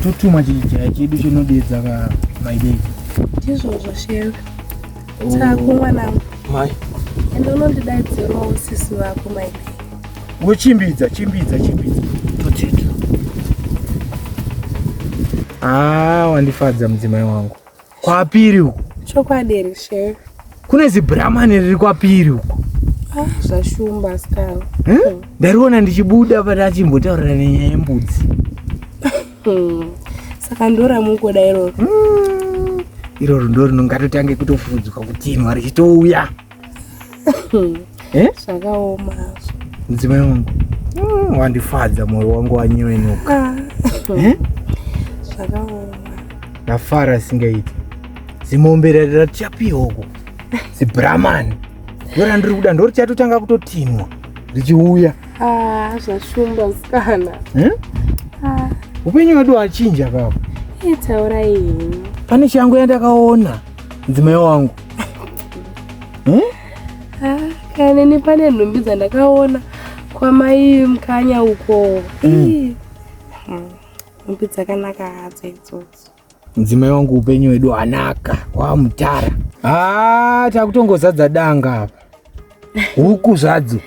Totuma chijaya chedu chinodedza ka Maidei. Ndizvozvo shewe. Oh. Taku mwanangu. Mai. Ende unondidaidzirawo sisi vako Maidei. Wochimbidza, chimbidza, chimbidza. Totito. Ah, wandifadza mudzimai wangu. Kwapiri uku. Chokwadi here shewe? Kune zibhuramani riri kwapiri uku. Ah, zvashumba asikana. Hmm? Ndariona ndichibuda patachimbotaurira nenyaya yembudzi. Saka ndoramukoda iroro. Iroro ndo rinongatotange kutofudzwa kutinwa richitouya. Eh? Zvakaoma hazvo. Mudzimai wangu. Wandifadza moyo wangu wanyewenuka. Ah. Eh? Zvakaoma. Ndafara singaiti. Zimombe ratichapiwa uko. Zibhuramani. Ndorandiri kuda ndorichatotanga kutotinwa richiuya. Ah, zvashumba sikana. Eh? Ah. Upenyu hwedu hwachinja kapa. Itaura ini. Pane shango yandakaona mudzimai wangu. Ah, kana neni pane nhumbi dzandakaona kwamai Mukanya uko. Nhumbi dzakanaka hadzo idzodzo. Mudzimai wangu upenyu hwedu hwanaka hwamutara. Ah, takutongozadza danga apa. Huku zvadzo,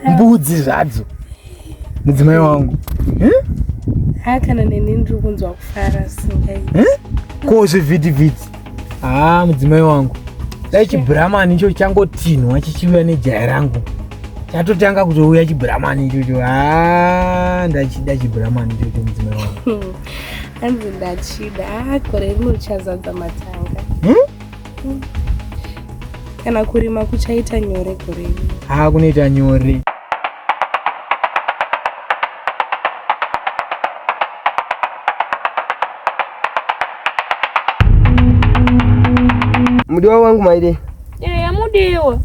mbudzi zvadzo. Mudzimai wangu. Eh? Ah, kana neni ndiri kunzwa kufara singai. Eh? Ko zvivhitivhiti. Ah, mudzimai wangu. Dai chibhuramani icho changotinhwa chichiuya nejaya rangu. Chatotanga kutouya chibhuramani ichocho. Ah, ndachida chibhuramani ichocho mudzimai wangu. Hanzi ndachida. Ah, gore rino richazadza matanga. Kana kurima kuchaita nyore gore rino. Ah, kunoita nyore. Mudiwa wangu Maidei. Eya mudiwa.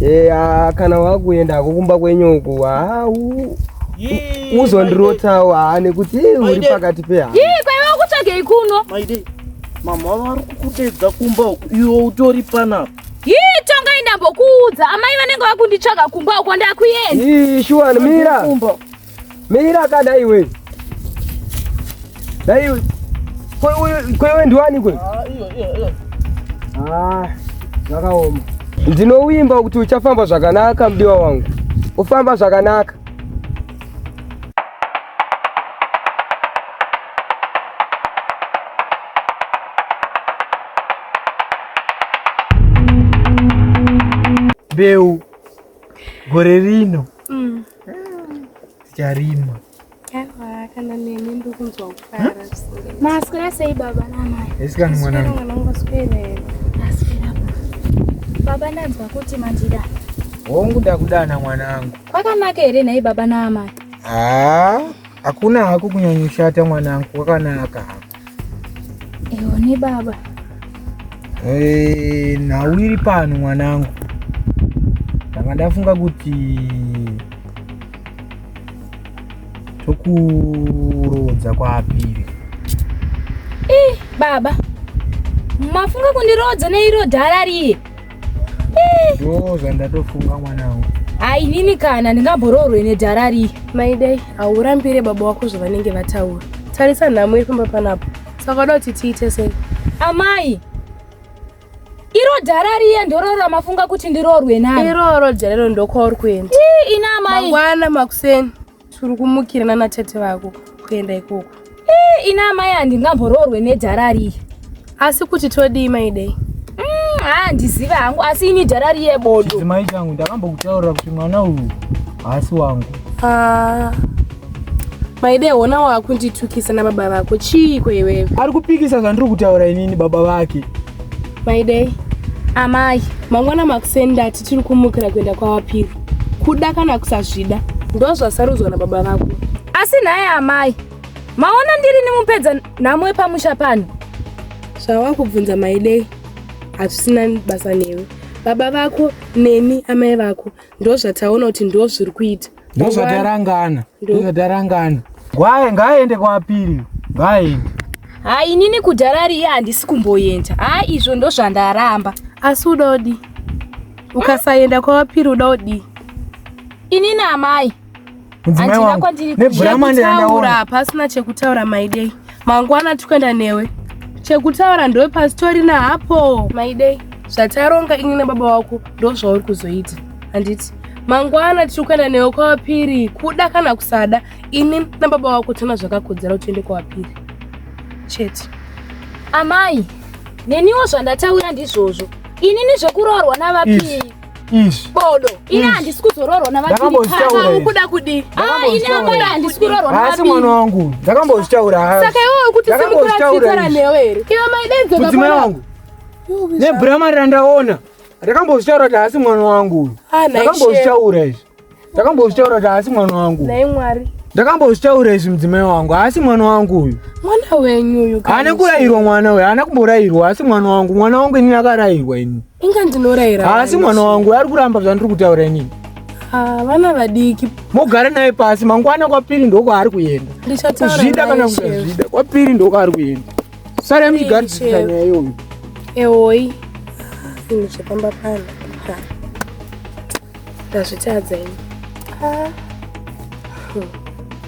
Eya, kana wakuenda kumba kwenyu uku, ah, uzondirotawo haa nekuti uri pakati pehama. Yii, kwaiva kutsvagei kuno? Maidei, mama vari kukudedza kumba uku, iwe utori panapa. Yii, tongai ndambokuudza, amai vanenge vakunditsvaga kumba uko ndakuenda. Ii, shuwa mira. Kumba. Mira kada iwe. Dai iwe. Ko iwe ndiwani kwe? Ah, iyo, iyo, iyo. Ah, zvakaoma. Ndinovimba kuti uchafamba zvakanaka mudiwa wangu. Ufamba zvakanaka. Mbeu gore rino ticharima. Aiwa, kana neni ndiri kunzwa kufara zvisingaiti. Maswera sei baba namai? Esikani Swera mwanangu. mwanangu, swera here? Maswera baba. Baba ndanzwa kuti mandida. Hongu ndakudana mwanangu. Kwakanaka here nhai baba naamai? Ah, hakuna hako kunyanyoshata mwanangu, kwakanaka hako. Ewo ne baba. Eh, nhau iri pano mwanangu, ndanga ndafunga kuti tokuroodza kwaapiri. Ih, baba mafunga kundiroodza neiro dhara riye? Ndo zvandatofunga mwanangu. Hai, inini kana ndingamboroorwe nedhara riye. Maidei, haurambire baba wako zvavanenge vataura. Tarisa nhamo iri pamba panapo. Saka uda kuti tiite sei? Amai, iro dhara riye ndoro ramafunga kuti ndiroorwe naro? Iroro dharero ndokwauri kuenda. Ih, ina amai. Mangwana makuseni tiri kumukirana natete vako kuenda ikoko. Ih, ina amai, handingamboroorwe nedhara riye. Asi kuti todii Maidei? Handiziva hangu, asi ini dhara riye bodo. Chidzimai changu, ndakambokutaurira kuti mwana uyu haasi wangu. Ah. Maidei, hona wakunditukisa nababa vako. Chiiko iwewe? Ari kupikisa zvandiri kutaura inini, baba vake. Maidei, Amai, mangwana makuseni ndati tiri kumukira kuenda kwawapiri. Kuda kana kusazvida ndozvasarudzwa nababa vako. Asi nhai amai, maona ndiri nimupedza nhamo yepamusha pano? Zvawakubvunza Maidei hazvisina basa newe. Baba vako neni amai vako ndozvataona kuti ndo zviri kuita. Ndozvatarangana, ndozvatarangana. Gwaye ngaaende kwapiri, ngaaende. Hai, inini kudhara riye handisi kumboenda. Hai, izvo ndozvandaramba. Asi uda udii? Ukasaenda kwawapiri uda udii? Inini amai, Mudzimai handina wangu, kwandiri nebhuramani Chekutaura randaona. hapasina chekutaura Maidei. Mangwana tikuenda newe. Chekutaura ndo pasitorina hapo. Maidei, zvataronga ini nababa wako ndo zvauri kuzoita. Handiti? Mangwana tiri kuenda newe kwawapiri, kuda kana kusada, ini nababa wako tona zvakakodzera kuti uende kwawapiri. Chete. Amai, neniwo zvandataura ndizvozvo. Inini zvekuroorwa navapiri Izvi bodo. Ini Izvi. handisi kuzoroorwa navapiri. Ndakambozvitaura izvi. Ukuda kudii? Ah, ini amai handisi kuroorwa Haasi mwana navapiri. wangu, ndakambozvitaura. Saka iwewe kuti Ndakambozvitaura simukira izvi. newe here? Iwe Maidei, dzoka Mudzimai pano. wangu, nebhuramani randaona, ndakambozvitaura kuti haasi mwana wangu uyu. Ah, nhai Ndakambozvitaura izvi, ndakambozvitaura kuti haasi mwana wangu. Nhai Mwari. Ndakambozvitaura izvi, mudzimai wangu, haasi mwana wangu uyu. Mwana wenyu uyu. Haana kurayirwa mwana uyu, haana kumborayirwa, haasi mwana wangu. Mwana wangu inini akarayirwa ini. Inga ndinorayira. Haasi mwana wangu, ari kuramba zvandiri kutaura inini. Ah, vana vadiki. Mogara naye pasi, mangwana kwapiri ndokwaari kuenda. Ndichataura Kuzvida kana naye, Chef. kusazvida, kwapiri ndokwaari kuenda. Sarai muchigarisisa Chef. nyaya iyoyo. Ehoi. Ini zvepamba pano. Ha. Ndazvitadza ini. Ah.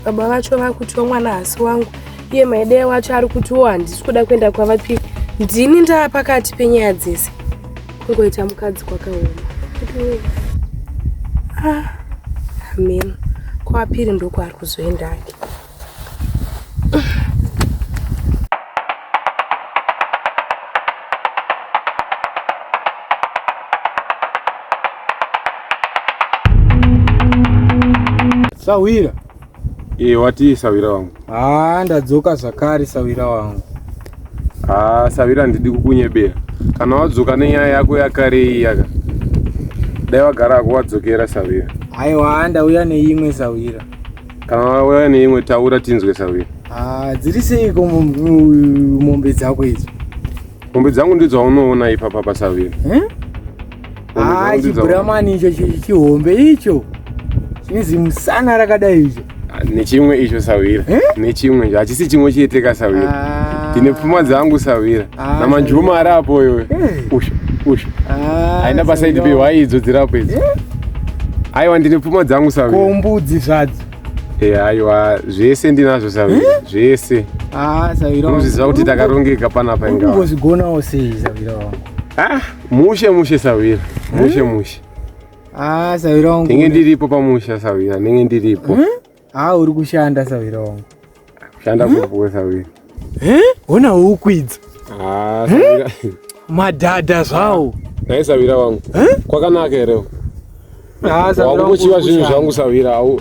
Baba vacho vakutiwo mwana hasi wangu. Iye Maidei wacho ari kutiwo handisi kuda kuenda kwavapiri. Ndini ndaa pakati penyaya dzese. Kungoita mukadzi kwakaoma. Ah. Amen. Kwapiri ndokwaari kuzoenda hake. Sawira. E, watii sawira wangu? Haa, ndadzoka zvakare sawira wangu. Haa sawira, handidi kukunyebera. Kana wadzoka nenyaya yako yakare iyi yaka, dai wagara hako wadzokera sawira. Aiwa, ndauya neimwe sawira. Kana wauya neimwe, taura tinzwe sawira. Ah, dziri seiko mombe dzako idzo? Mombe dzangu ndidzo waunoona ipapa pasawira. Eh? Mombe Ah, dzangu ndidzo chibhuramani icho chihombe icho chine zimusana rakadai icho. Ah, nechimwe icho sawira. Eh? Nechimwe icho hachisi chimwe chete kasawira. Ah. Ndine pfuma dzangu sawira. Ah, Namanjuma ari apo iwe. Eh. Usho usho. Ah, Haina pasaidi sawira pehwai idzo dziri apo idzo. Aiwa, ndine pfuma dzangu Ko sawira. mbudzi zvadzo? Eh, aiwa, zvese ndinazvo sawira, zvese. Ah, sawira wangu. Unozviziva kuti takarongeka panapa Uri ingawa. kungozvigonawo sei sawira wangu? Ah, mushe mushe sawira, mushe mushe. Ah, sawira wangu. Ndenge ndiripo pamusha sawira, ndenge ndiripo. Ah, uri kushanda sawira wangu. Kushanda kupo sawira. Eh? Ona huku idzo. Ah, sawira. Madhadha zvawo. Nhai sawira wangu. Kwakanaka here? Ah, sawira wangu. Wakungochiva uri zvinhu kushanda. zvangu sawira. Au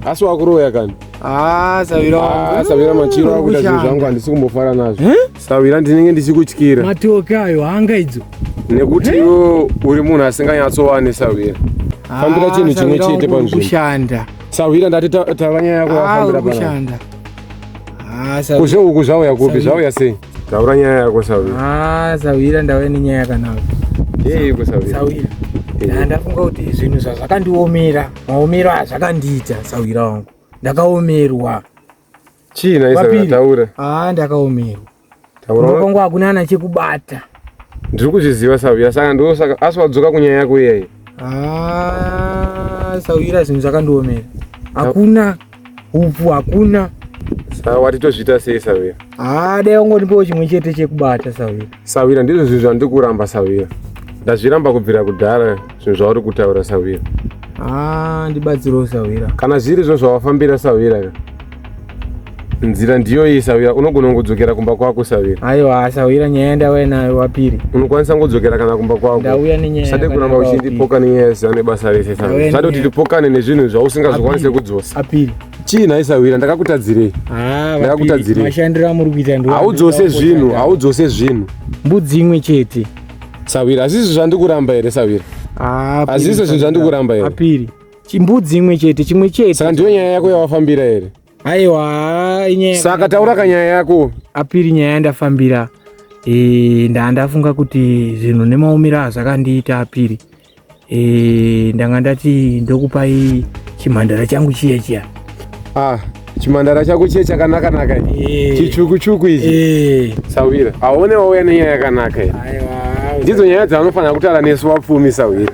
asi wakuroya kani? Ah, sawira wangu. Ah, sawira, machiro Uri akuita zvinhu kushanda. zvangu handisi kumbofara nazvo. Eh? Sawira, ndinenge ndichikutyira. Matoke ayo, hanga idzo. Nekuti iwe uri munhu asinganyatsowane sawira. Fambira chinhu chimwe Sawira chete wangu, uri panzvimbo. kushanda. Sawira, ndati taura nyaya yako Ah, uri wafambira panapa. kushanda. Ah, sawira. Kuzve uku zvauya kupi? Sawira. Zvauya sei? Taura nyaya yako Sawira. Ah, Sawira ndauya nenyaya yakanaka. Yeiko Sawira? Sawira. Ndafunga kuti zvinhu zvazvakandiomera, maomero azvakandiita Sawira wangu. Ndakaomerwa. Chii nhai Sawira taura. Ah, ndakaomerwa. Taura. Kwangu hakuna ana chekubata. Ndiri kuzviziva Sawira, saka ndo saka asi wadzoka kunyaya yako iyayi. Ah, Sawira zvinhu zvakandiomera. Hakuna upfu hakuna. Saka wati tozviita sei Sawira? Ah, dai wangondipawo chimwe chete chekubata Sawira. Sawira ndizvo zvinhu zvandiri kuramba Sawira. Ndazviramba kubvira kudhara zvinhu zvauri kutaura Sawira. Ah, ndibatsirewo Sawira. Kana zviri izvo zvawafambira Sawira ka. Nzira ndiyo iyi Sawira, unogona kungodzokera kumba kwako Sawira. Aiwa Sawira, nyaya yandauya nayo wapiri. Unokwanisa kungodzokera kana kumba kwako. Ndauya nenyaya. Usade kuramba uchindipoka nenyaya isina nebasa rese Sawira. Usade kuti tipokane nezvinhu zvausingazokwanise kudzosa. Apiri. Chii nhai Sawira, ndakakutadzirei? Ah, ndakakutadzirei? Mashandiro amuri kuita ndo. Haudzose zvinhu, haudzose zvinhu. Mbudzi imwe chete. Sawira, hazvisi zvandikuramba here Sawira? Ah, hazvisi zvinhu zvandikuramba here? Apiri. Chimbudzi imwe chete, chimwe chete. Saka ndiyo nyaya yako yawafambira here? Aiwa, inyaya. Saka taura kanyaya yako. Apiri nyaya yandafambira. Eh, ndandafunga kuti zvinhu nemaomero azvakandiita apiri. Eh, ndanga ndati ndokupai chimhandara changu chiya chiya. Ah, chimhandara chako chiya chakanaka naka. Eh. Chichuku chuku ichi. Eh. Sawira, aone wauya nenyaya yakanaka iyi. Aiwa. Ndidzo nyaya dzavanofanira kutaura nesu wapfumi Sawira.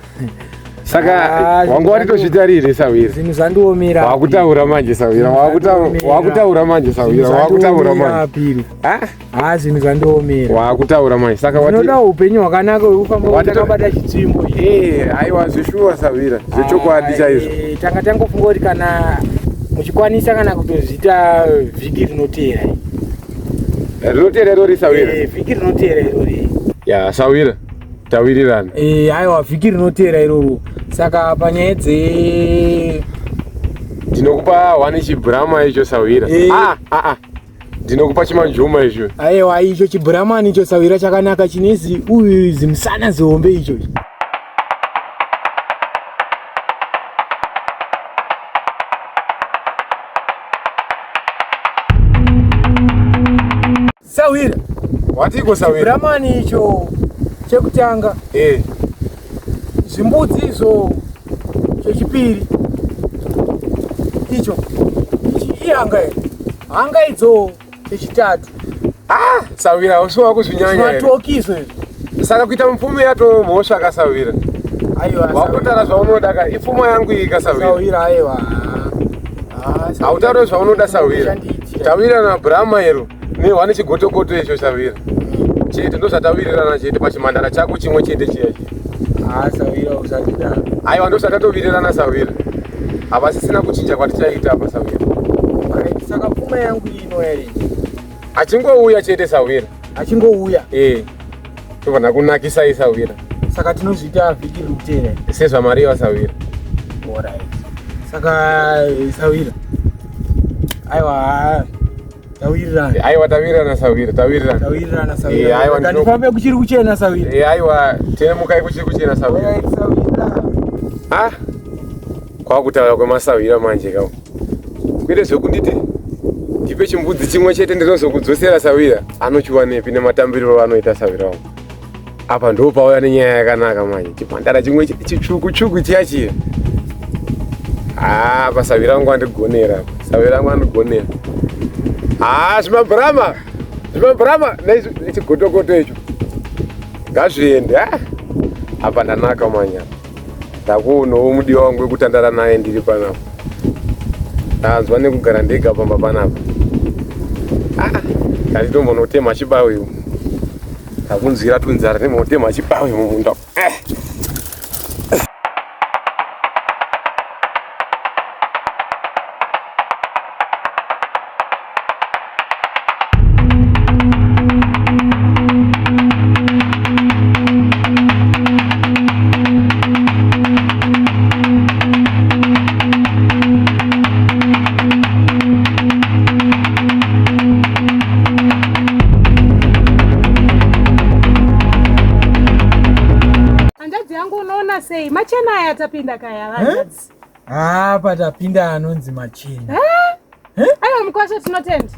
Saka Ah, wanga watitozvitarire Sawira. Zvinhu zvandiomera. Wakutaura manje Sawira, wakutaura manje Sawira, wakutaura manje. Apiri. Ah? Ah, zvinhu zvandiomera. Wakutaura manje. Saka wati Unoda upenyu hwakanaka hwekufamba Watito- wakabata chitsvimbo. Eh, aiwa zvishuwa Sawira, zvechokwadi chaizvo. Eh, Tanga tangofunga kuti kana muchikwanisa kana kutozviita vhiki rinoteera. Rinoteera irori Sawira. Eh, vhiki rinoteera irori. Ya, Sawira. Tawirirana. Eh, aiwa vhiki rinoteera iroro. Saka panyaya dze Ndinokupa wani chibhurama icho Sawira. Eh. Ah, ah, ah. Ndinokupa chimanjuma icho. aiwa icho chibhuramani icho Sawira chakanaka chine zi uyu zimusana zihombe icho. Sawira, Watiko Sawira? chibhuramani icho chekutanga, Eh. zvimbudzi izvo chechipiri icho ichi ihanga here hanga idzo chechitatu Ah, Sawira usiwa kuzvinyanya. here. zvimatoki izvo izvi Saka kuita mupfumi yato mhosva kasawira. aiwa Wakutaura zvaunoda ka ipfuma yangu iyi kasawira. sawira aiwa Ah, Sawira. Hautaure zvaunoda Sawira. Chandiitira. Tawira na Brahma iro nehwani chigotokoto icho Sawira. Chete ndozvatawirirana chete pachimhandara chako chimwe chete chiya chiya. Ah, sawira usatidaro Aiwa ndozvatatowirirana Sawira. Havasisina kuchinja kwatichaita apa Sawira. Alright, saka pfuma yangu ino here Achingouya chete Sawira. achingouya Eh. Tobva kunakisai Sawira. saka tinozviita vhiki riri kuteera Sezvamariwa Sawira. Alright. Saka eh, sawira aiwa tawirirana Aiwa tawirirana Sawira, tawirirana. tawirirana Eh, sawira aiwa, ndino- ndifambe kuchiri kuchena sawira Eh, aiwa temukai kuchiri kuchena Sawira. Alright, sawira Ah, kwakutaura kwemasawira manje kawo kwete zvekunditi ndipe chimbudzi chimwe chete ndinozokudzosera sawira anochiwanepi nematambiriro anoita sawira wangu apa ndo pauya nenyaya yakanaka manje chipandara chimwe chitsvuku tsvuku chiya chiya Ah, pasawira wangu andigonera sawira wangu andigonera Ah, zvimabhurama zvimabhurama nechigotokoto icho ngazviende ah apa ndanaka manje apa ndakuonawo mudiwa wangu wekutandara naye ndiri panapa ndanzwa nekugara ndega pamba panapa Ah, ndanditombonotema chibawe umu ndakunzwira tunzara ndimotema chibawe mumunda Eh. Hanzvadzi yangu unoona sei machena aya tapinda kaya hanzvadzi. apa tapinda anonzi machena Aiwa mukwasha tinotenda.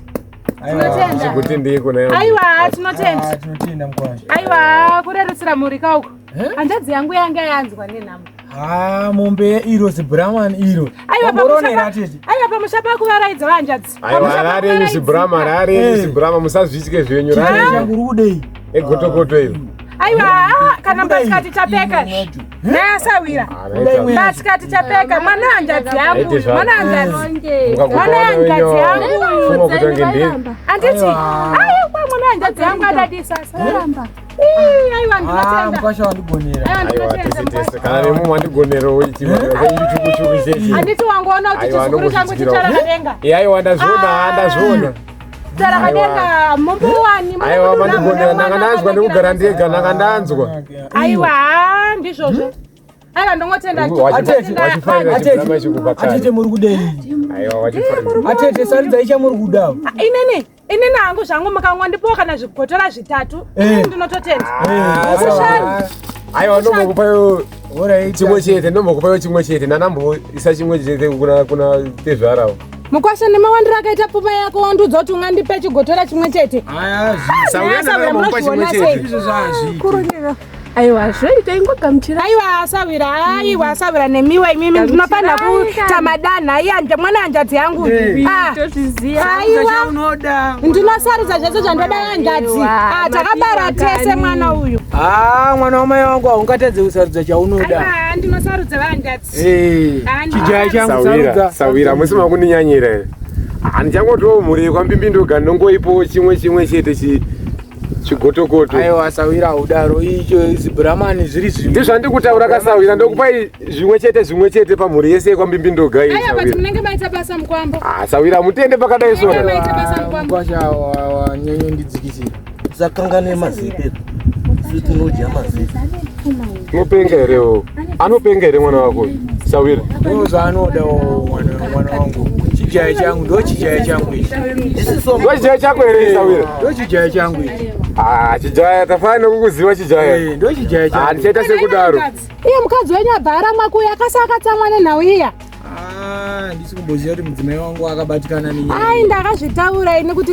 Tinotenda. Chigutendei kuna iwe. Aiwa, tinotenda. Ah, tinotenda mukwasha. Aiwa, kurerutsira mhuri kauko. Eh? Hanzvadzi yangu yanga yanzwa nenhamo. Ah, mombe iro zibhuraman iro. Aiwa, Wamborona here pamusha pa- atete? aiwa, pamusha pakuvaraidza hanzvadzi. Aiwa, Pamusha rari yenyu pakuvaraidza. zibhurama, rari yenyu Eh. zibhurama, musazvitye zvenyu, rari Chijaya yenyu. changu uri kudei? Egotokoto iro. Aiwa, ah, kana Kudai. mbatya tichapfeka. Nayasawira. Ah, Kudai raita. mweya. Mbatya tichapfeka. Mwana hanzvadzi yangu. Aite zvako. Mwana hanzvadzi. Mukakupa Mwana vana hanzvadzi wenyu, yangu. fuma kuti ange ndei. Anditi, Aiwa. aiwa, mwana hanzvadzi yangu adadisa. Saramba. Ii, aiwa, Ah, ndinotenda. mukwasha wandigonera. Aiwa, Aiwa, ndinotenda. tese mukwasha. tese. Kana nemu mandigonerowo chichukuchuku chechi. Handiti wangoona kuti Aiwa, chizukuru changu anongozvityirawo. chitsvarakadenga. Eh, aiwa, ndazviona, ndazviona. Tsvarakadenga mumbuwani. Aiwa, mandigonera, ndanga ndanzwa ndikugara ndega, ndanga ndanzwa. Aiwa, ndizvozvo. Aiwa, ndongotenda. Atete, Wachifarira Atete. chibhurama ichi kubva Atete kare. muri kudei? Aiwa, wachifarira. Atete sarudzai chamuri kuda. Inini, inini hangu zvangu mukangondipawo kana zvigotora zvitatu. Eh. Inini ndinototenda. Ah, Aiwa, ndombokupayo Alright. chimwe chete, ndombokupayo chimwe chete. Ndanamboisa chimwe chete kuna kuna tezvarawo. Mukwasha nemawandiro akaita pfuma yako wandiudza kuti ungandipe chigotora chimwe chete. Aya, Sauya Sawira, ndakambomupa chimwe munozviona chete. sei? izvo zvazviiti. Aiwa, zvoita ingogamuchira. Aiwa, asawira, aiwa, asawira nemiwe imimi ndinofanira kuita madanha iye mwana hanzvadzi yangu. Eh. Ah. Tozviziva. Aiwa. Chaunoda. Ndinosarudza zvese zvandoda hanzvadzi. Aiwa, Ah, takabara mapiwa tese kani. mwana uyu. Ah, mwana wamai wangu haungatadze kusarudza chaunoda. Aiwa, ndinosarudza vanhanzvadzi. Eh, chijaya changu Sawira, sarudza. sawira, musi makundinyanyira here. Handichangotiwo mhuri yekwambimbi-ndoga ndongoipowo chimwe chimwe chete chigotokoto. Aiwa, sawira haudaro. Icho zibhuramani zviri zviviri. Ndizvandikutaura kasawira, ndokupai zvimwe chete zvimwe chete pamhuri yese yekwambimbi-ndoga iyi Aiwa, but sawira. munenge maita basa mukwambo. Ah, sawira mutende pakadai Munenge sona. maita basa mukwambo. Mukwasha wanyanyondidzikisira. Tisakangane mazipi edu. Isu tinodya mazipi. Unopenga here wewe? Anopenga here mwana wako uyu? Sawira. Ndo zvaanoda mwana mwana wangu. Chijaya changu ndo chijaya changu ichi. Isiso Ndo chijaya chako here sawira? Ndo chijaya changu ichi. Ah, chijaya tafanira kukuziva chijaya. Eh, ndo chijaya Ah, changu. ndichaita sekudaro. Iye mukadzi wenyu abva aramwa kuya akasi akatsamwa nenhau iya. Ah, ndisi kumboziva kuti mudzimai wangu akabatikana nenyaya. Ai, ndakazvitaura ini kuti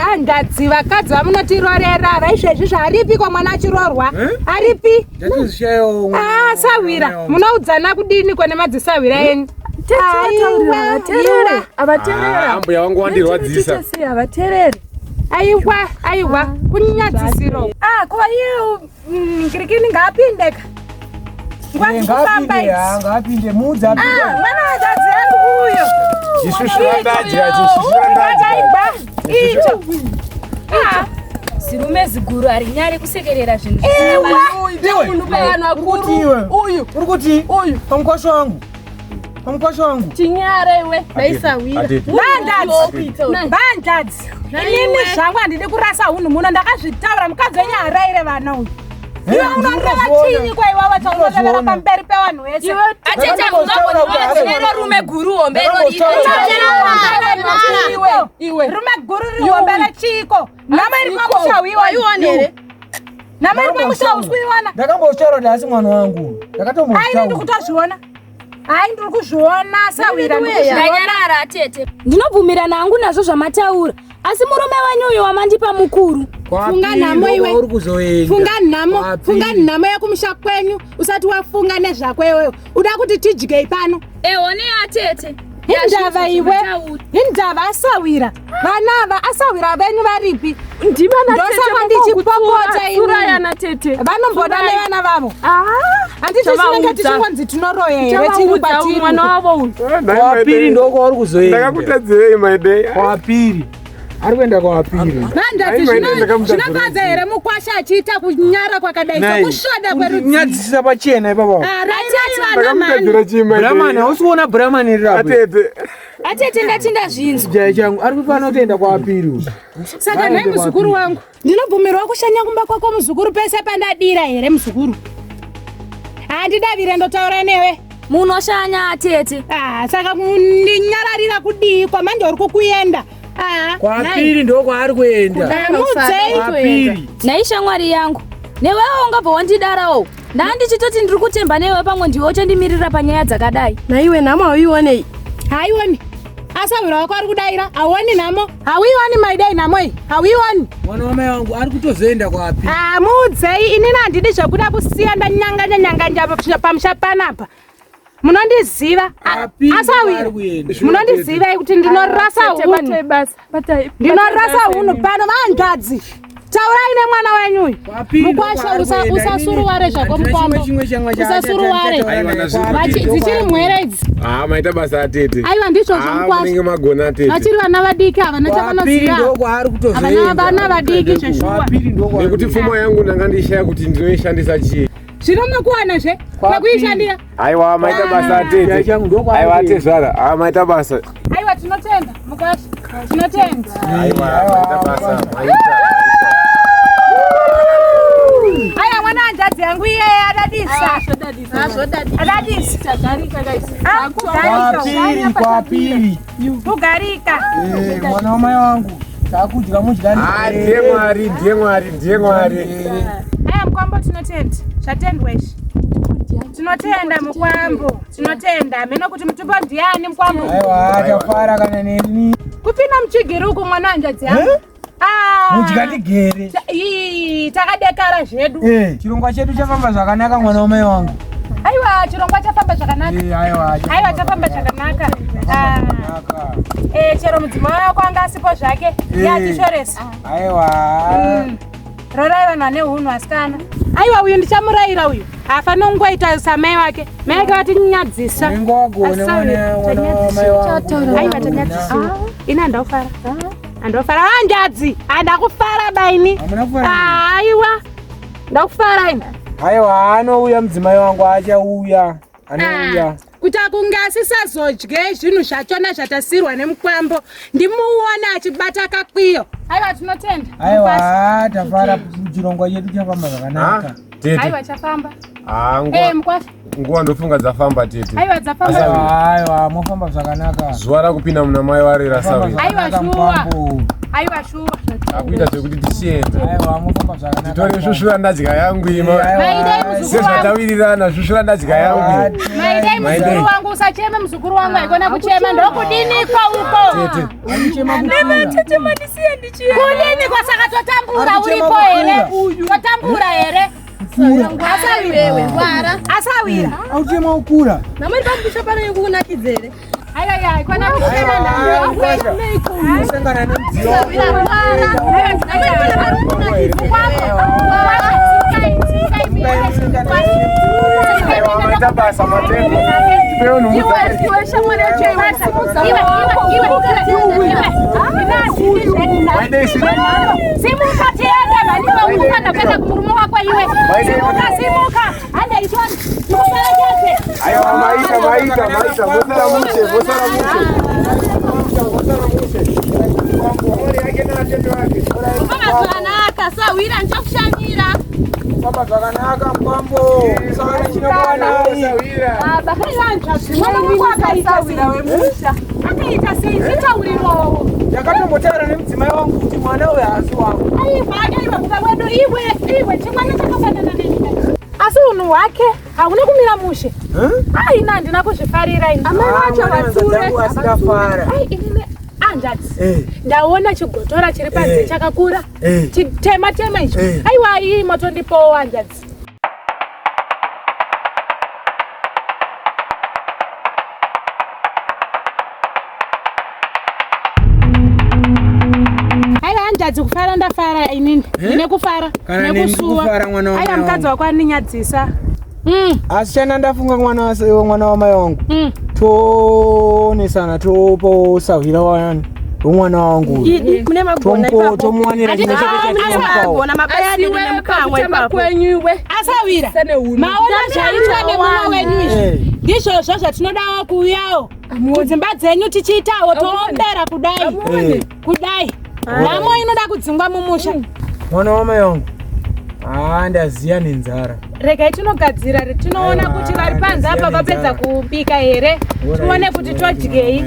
hanzvadzi vakadzi vamunotirorera vaizvezvi zvaripi kwa mwana achirorwa. Eh? Aripi? Ndatozvishayawo mwana- Ah, sawira, mwana wangu. munoudzana kudini kone madzisawira enyu? Tete havaterere. Ah, Havaterera. ambuya wangu wandirwadzisa. Tete sei havatereri. Aiwa, aiwa, kunyadzisiro. Ah, ko iye ngirikini ngaapindeka. Nguva Eh, dzikufamba ngaapinde, ah, idzi. ngaapinde muudze apinde. Ah, mwana hanzvadzi yangu uyo. Chishushura ndadya, chishushura ndadya. Aigwa, icho. Ah, Zirume ziguru harinyari kusekerera zvinhu. Iwe, Munhu pavanhu uri kuti iwe? vakuru. Uyu. Uri kuti? Uyu. Pamukwasha wangu. Pamukwasha wangu. Chinyara iwe. Naisawira. Atete. Vanhanzvadzi. Vanhanzvadzi. Inini zvangu handidi kurasa hunhu muno ndakazvitaura mukadzi wenyu haraire vana uyu. Iwe Eh, unoreva ndinozviona. chinyi kwa iwawa chaunorevera Ndinozviona. pamberi pevanhu vese. Atete mungagonera rume guru hombe Iwe. Iwe. Rume guru rihombe rechiko. Nhamo iri pamusha uiona. here? Nhamo iri pamusha usi kuiona. Ndakambotaura kuti asi mwana wangu. Ai Ndakatombotaura. ndiri kutozviona. Ai ndiri kuzviona sawira ndiri kuzviona. Ndanyarara atete. Ndinobvumirana hangu nazvo zvamataura. Asi murume wenyu uyu wamandipa mukuru. Funga nhamo iwe. Uri kuzoenda. Funga nhamo, Kwapiri. funga nhamo yekumusha kwenyu usati wafunga nezvako iwewe. Uda kuti tidyei pano. Ehone atete. Indava iwe, indava asawira. Vana ava asawira venyu varipi? Ndivana Ndosaka ndichipopota Tsura ini. yana tete. Vanomboda nevana vavo. Ah. Handiti tinenge Chavaudza. tichingonzi tinoroya here tiri Chavaudza kwatiri. mwana wavo uyu. Kwapiri ndokwauri kuzoenda. Ndakakutadzirei maidei. Kwapiri. Ari kuenda kwapiri. Vanhanzvadzi Ai, maidei, ndakamutadzira. zvinofadza here mukwasha achiita kunyara kwakadai sokushoda kwerudzi. Nyadzisisa pachena ipapo. Ah, rairai vana mhani. Ndakakutadzira chii Brahman, maidei. hausi kuona Brahman riri apo. Atete. Atete ndati ndazvinzwa. Chijaya changu ari kufanira kutoenda kwapiri. uyu. Saka nhai muzukuru wangu, ndinobvumirwa kushanya kumba kwako muzukuru pese pandadira here muzukuru? Handidavire ndotaura newe. Munoshanya atete. Ah, saka kundinyararira kudii kwamanje uri kukuenda? Ah, Kwapiri ndokwaari kuenda. mudzei. Kwapiri. Nhai shamwari yangu. Newewo ungabva wandidarawo. Ndandichitoti ndiri kutemba newe pamwe ndiwe uchandimirira panyaya dzakadai. Naiwe nhamo hauionei. Haioni. Asahwira wako ari kudaira. Hauoni nhamo? Hauioni maidai nhamo iyi? Hauioni? Mwana wamai wangu ari kutozoenda kwapi? Ah, muudzei inini handidi zvekuda kusiya ndanyanganya nyanganya pamusha panapa. Munondiziva asawira. Munondiziva kuti ndinorasa hunhu. Ndinorasa hunhu pano vanzvadzi. Taurai nemwana wenyu uyu. Mukwasha usasuruware zvako mukwambo. Usasuruware. Dzichiri mhwere idzi. Ah, maita basa atete. Aiwa ndizvo zvomukwasha. Munenge magona atete. Vachiri vana vadiki havana chavanoziva. Havana vana vadiki zveshuwa. Nekuti pfuma yangu ndanga ndishaya kuti ndinoishandisa chii. Zvino makuwana zve kwekuishandira. Aiwa maita basa atete. Aiwa atezvara. Ah, maita basa. Aiwa tinotenda mukwasha. Tinotenda. Aiwa maita basa. Maita. Aiwa mwana hanzvadzi yangu iyeye adadisa. Adadisa. Kwapiri kwapiri. Kugarika. Eh, mwana wamai wangu takudya mudya. Ah, ndiye Mwari, ndiye Mwari, ndiye Mwari. Aya mukwambo tinotenda. Zvatendwa izvi. Tinotenda mukwambo. Tinotenda. Hameno kuti mutupo ndiani mukwambo. Aiwa tafara kana neni. Kupinda muchigiri uku mwana hanzvadzi yangu. Ah. Mudya ndigere. Ii, takadekara zvedu. Eh, chirongwa chedu chafamba zvakanaka mwana wamai wangu. Aiwa chirongwa chafamba zvakanaka. Eh, aiwa. Aiwa chafamba zvakanaka. Ah. Eh, chero mudzimai wako anga asipo zvake. Eh. Yatishoresa. Aiwa. Rorai vanhu vane hunhu asikana. Aiwa uyu ndichamurayira uyu. Haafaniri kungoita samai wake. Mai vake vatinyadzisa. Unenge wagona mwana mwana wamai wangu. Aiwa tanyadzisiwa. Ini handakufara. Handakufara. Hanzvadzi, handakufara baini. Hamuna kufara. Aiwa. Ndakufara ini. Aiwa anouya mudzimai wangu achauya. Anouya. Kuita kunge asisazodye zvinhu zvachona zvatasirwa nemukwambo. Ndimuone achibata kakwiyo. Aiwa tinotenda. Aiwa tafara chirongwa chedu chafamba zvakanaka. Tete. Aiwa chafamba. Ah, Eh, nguva mukwasha. nguva ndofunga dzafamba tete. Aiwa dzafamba. Aiwa aiwa mofamba zvakanaka. Zuva rakupinda muna mai warera Mofamba sawira. Aiwa, zvakanaka, shuwa. mukwambo. Aiwa shuwa. Akuita zvekuti tichienda. Aiwa mofamba zvakanaka. Titore svusvura ndadya yangu ima. Maidei muzukuru wangu. Sezvatawirirana svusvura ndadya yangu. Maidei Maidei. muzukuru wangu usacheme muzukuru wangu haikona kuchema ndokudinikwa uko. Tete. Akuchema kukura. Kudinikwa saka totambura Akuchema uripo here? kukura. Totambura here? Kukura. Asawira. Akuchema kukura. Aiwa aiwa haikona kuchema Aiwa, Kusangana nemudziyo. Aiwa maita basa matendo. Tipewo nhumbu Maidei sina. Simuka tiende mani wemuka ndapenda kumurume wako iwe. Simuka simuka. Hande itoni. Tikuperekeze. Aiwa maita maita maita mosara mushe mosara mushe. Zvakanaka sahwira ndichakushanyira. Famba zvakanaka mukwambo. Saka chinokuwanai. Mwana wako akaita sei? Akaita sei? Zvitaurirowo. Ndakatombotaura nemudzimai wangu kuti mwana uyu haasi wangu. Aiwa akaiwa kuba kwedu iwe iwe chimwana chakafanana neni. Asi unhu hwake hauna kumira mushe. Aina handina kuzvifarira ini. Amai vacho vatsure. Asingafara. Ai inini hanzvadzi. Eh. Ndaona chigotora chiri panze Eh. chakakura. Eh. Chitema tema icho. Eh. Aiwa iyi motondipowo hanzvadzi. Aiwa hanzvadzi kufara ndafara inini. Ndine kufara. Kana neni Nekusuwa. kufara mwana wamai Aiwa mukadzi wangu. wako aninyadzisa. Asi chana ndafunga mwana mwana wamai wangu. Mm. Toonesana toposahwira wani womwana wangu. uyu. Idi mune magona Tompo- ipapo. Tomuwanira chimwe chete chatinomupawo. Magona mabayani nemukamwa ipapo. Asawira. Maona zvaitwa nemumwe wenyu izvi. Eh. Ndizvozvo zvatinodawo kuuyawo kudzimba dzenyu tichiitawo toombera kudai Eh. kudai. Nhamo inoda kudzingwa mumusha. Mwana wamai wangu. Ah, ndaziya nenzara. Regai tinogadzira tinoona Aiwa, kuti vari panze apa ndaziya vapedza nenzara. kubika here. Tione kuti todyei.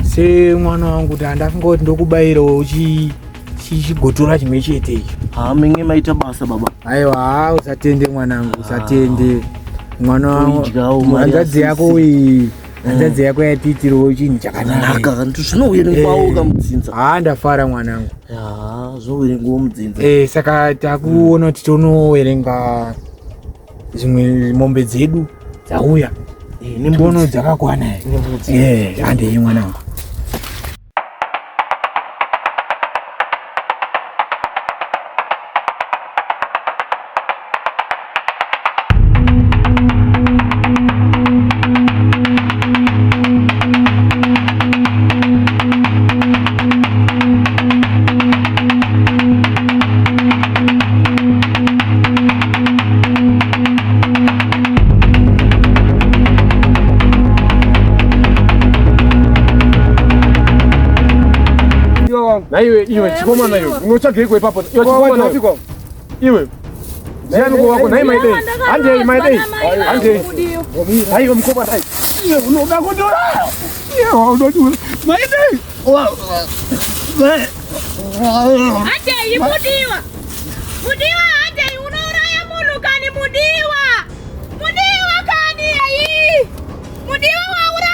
Semwana wangu kuti handafunga kuti ndokubayirawo chigotora chimwe chete icho. Ha minge maita basa baba. Aiwa, usatende mwanangu, usatende. Mwana wangu, Toidyawo mari hanzvadzi yasisi. yako iyi Hanzvadzi yako yatiitirawo chinhu chakanaka. Zvinoverengwawo kamudzinza. Haa ndafara mwanangu. Ya, zvinoverengwawo mudzinza. Eh, saka takuona kuti tonowerenga zvimwe mombe dzedu dzauya. Eh, Tione dzakakwana here. Eh, handei mwanangu. Naiwe iwe chikomana iwe unotsvageiko ipapo iwe chikomana iwe iwe ndiani ko wako nhai maidei handei maidei handei haiwe mukoma dai iwe unoda kundiuraya iwe waunodiura maidei Handei mudiwa. Mudiwa handei unouraya munhu kani mudiwa. Mudiwa kani ayi. Mudiwa wauraya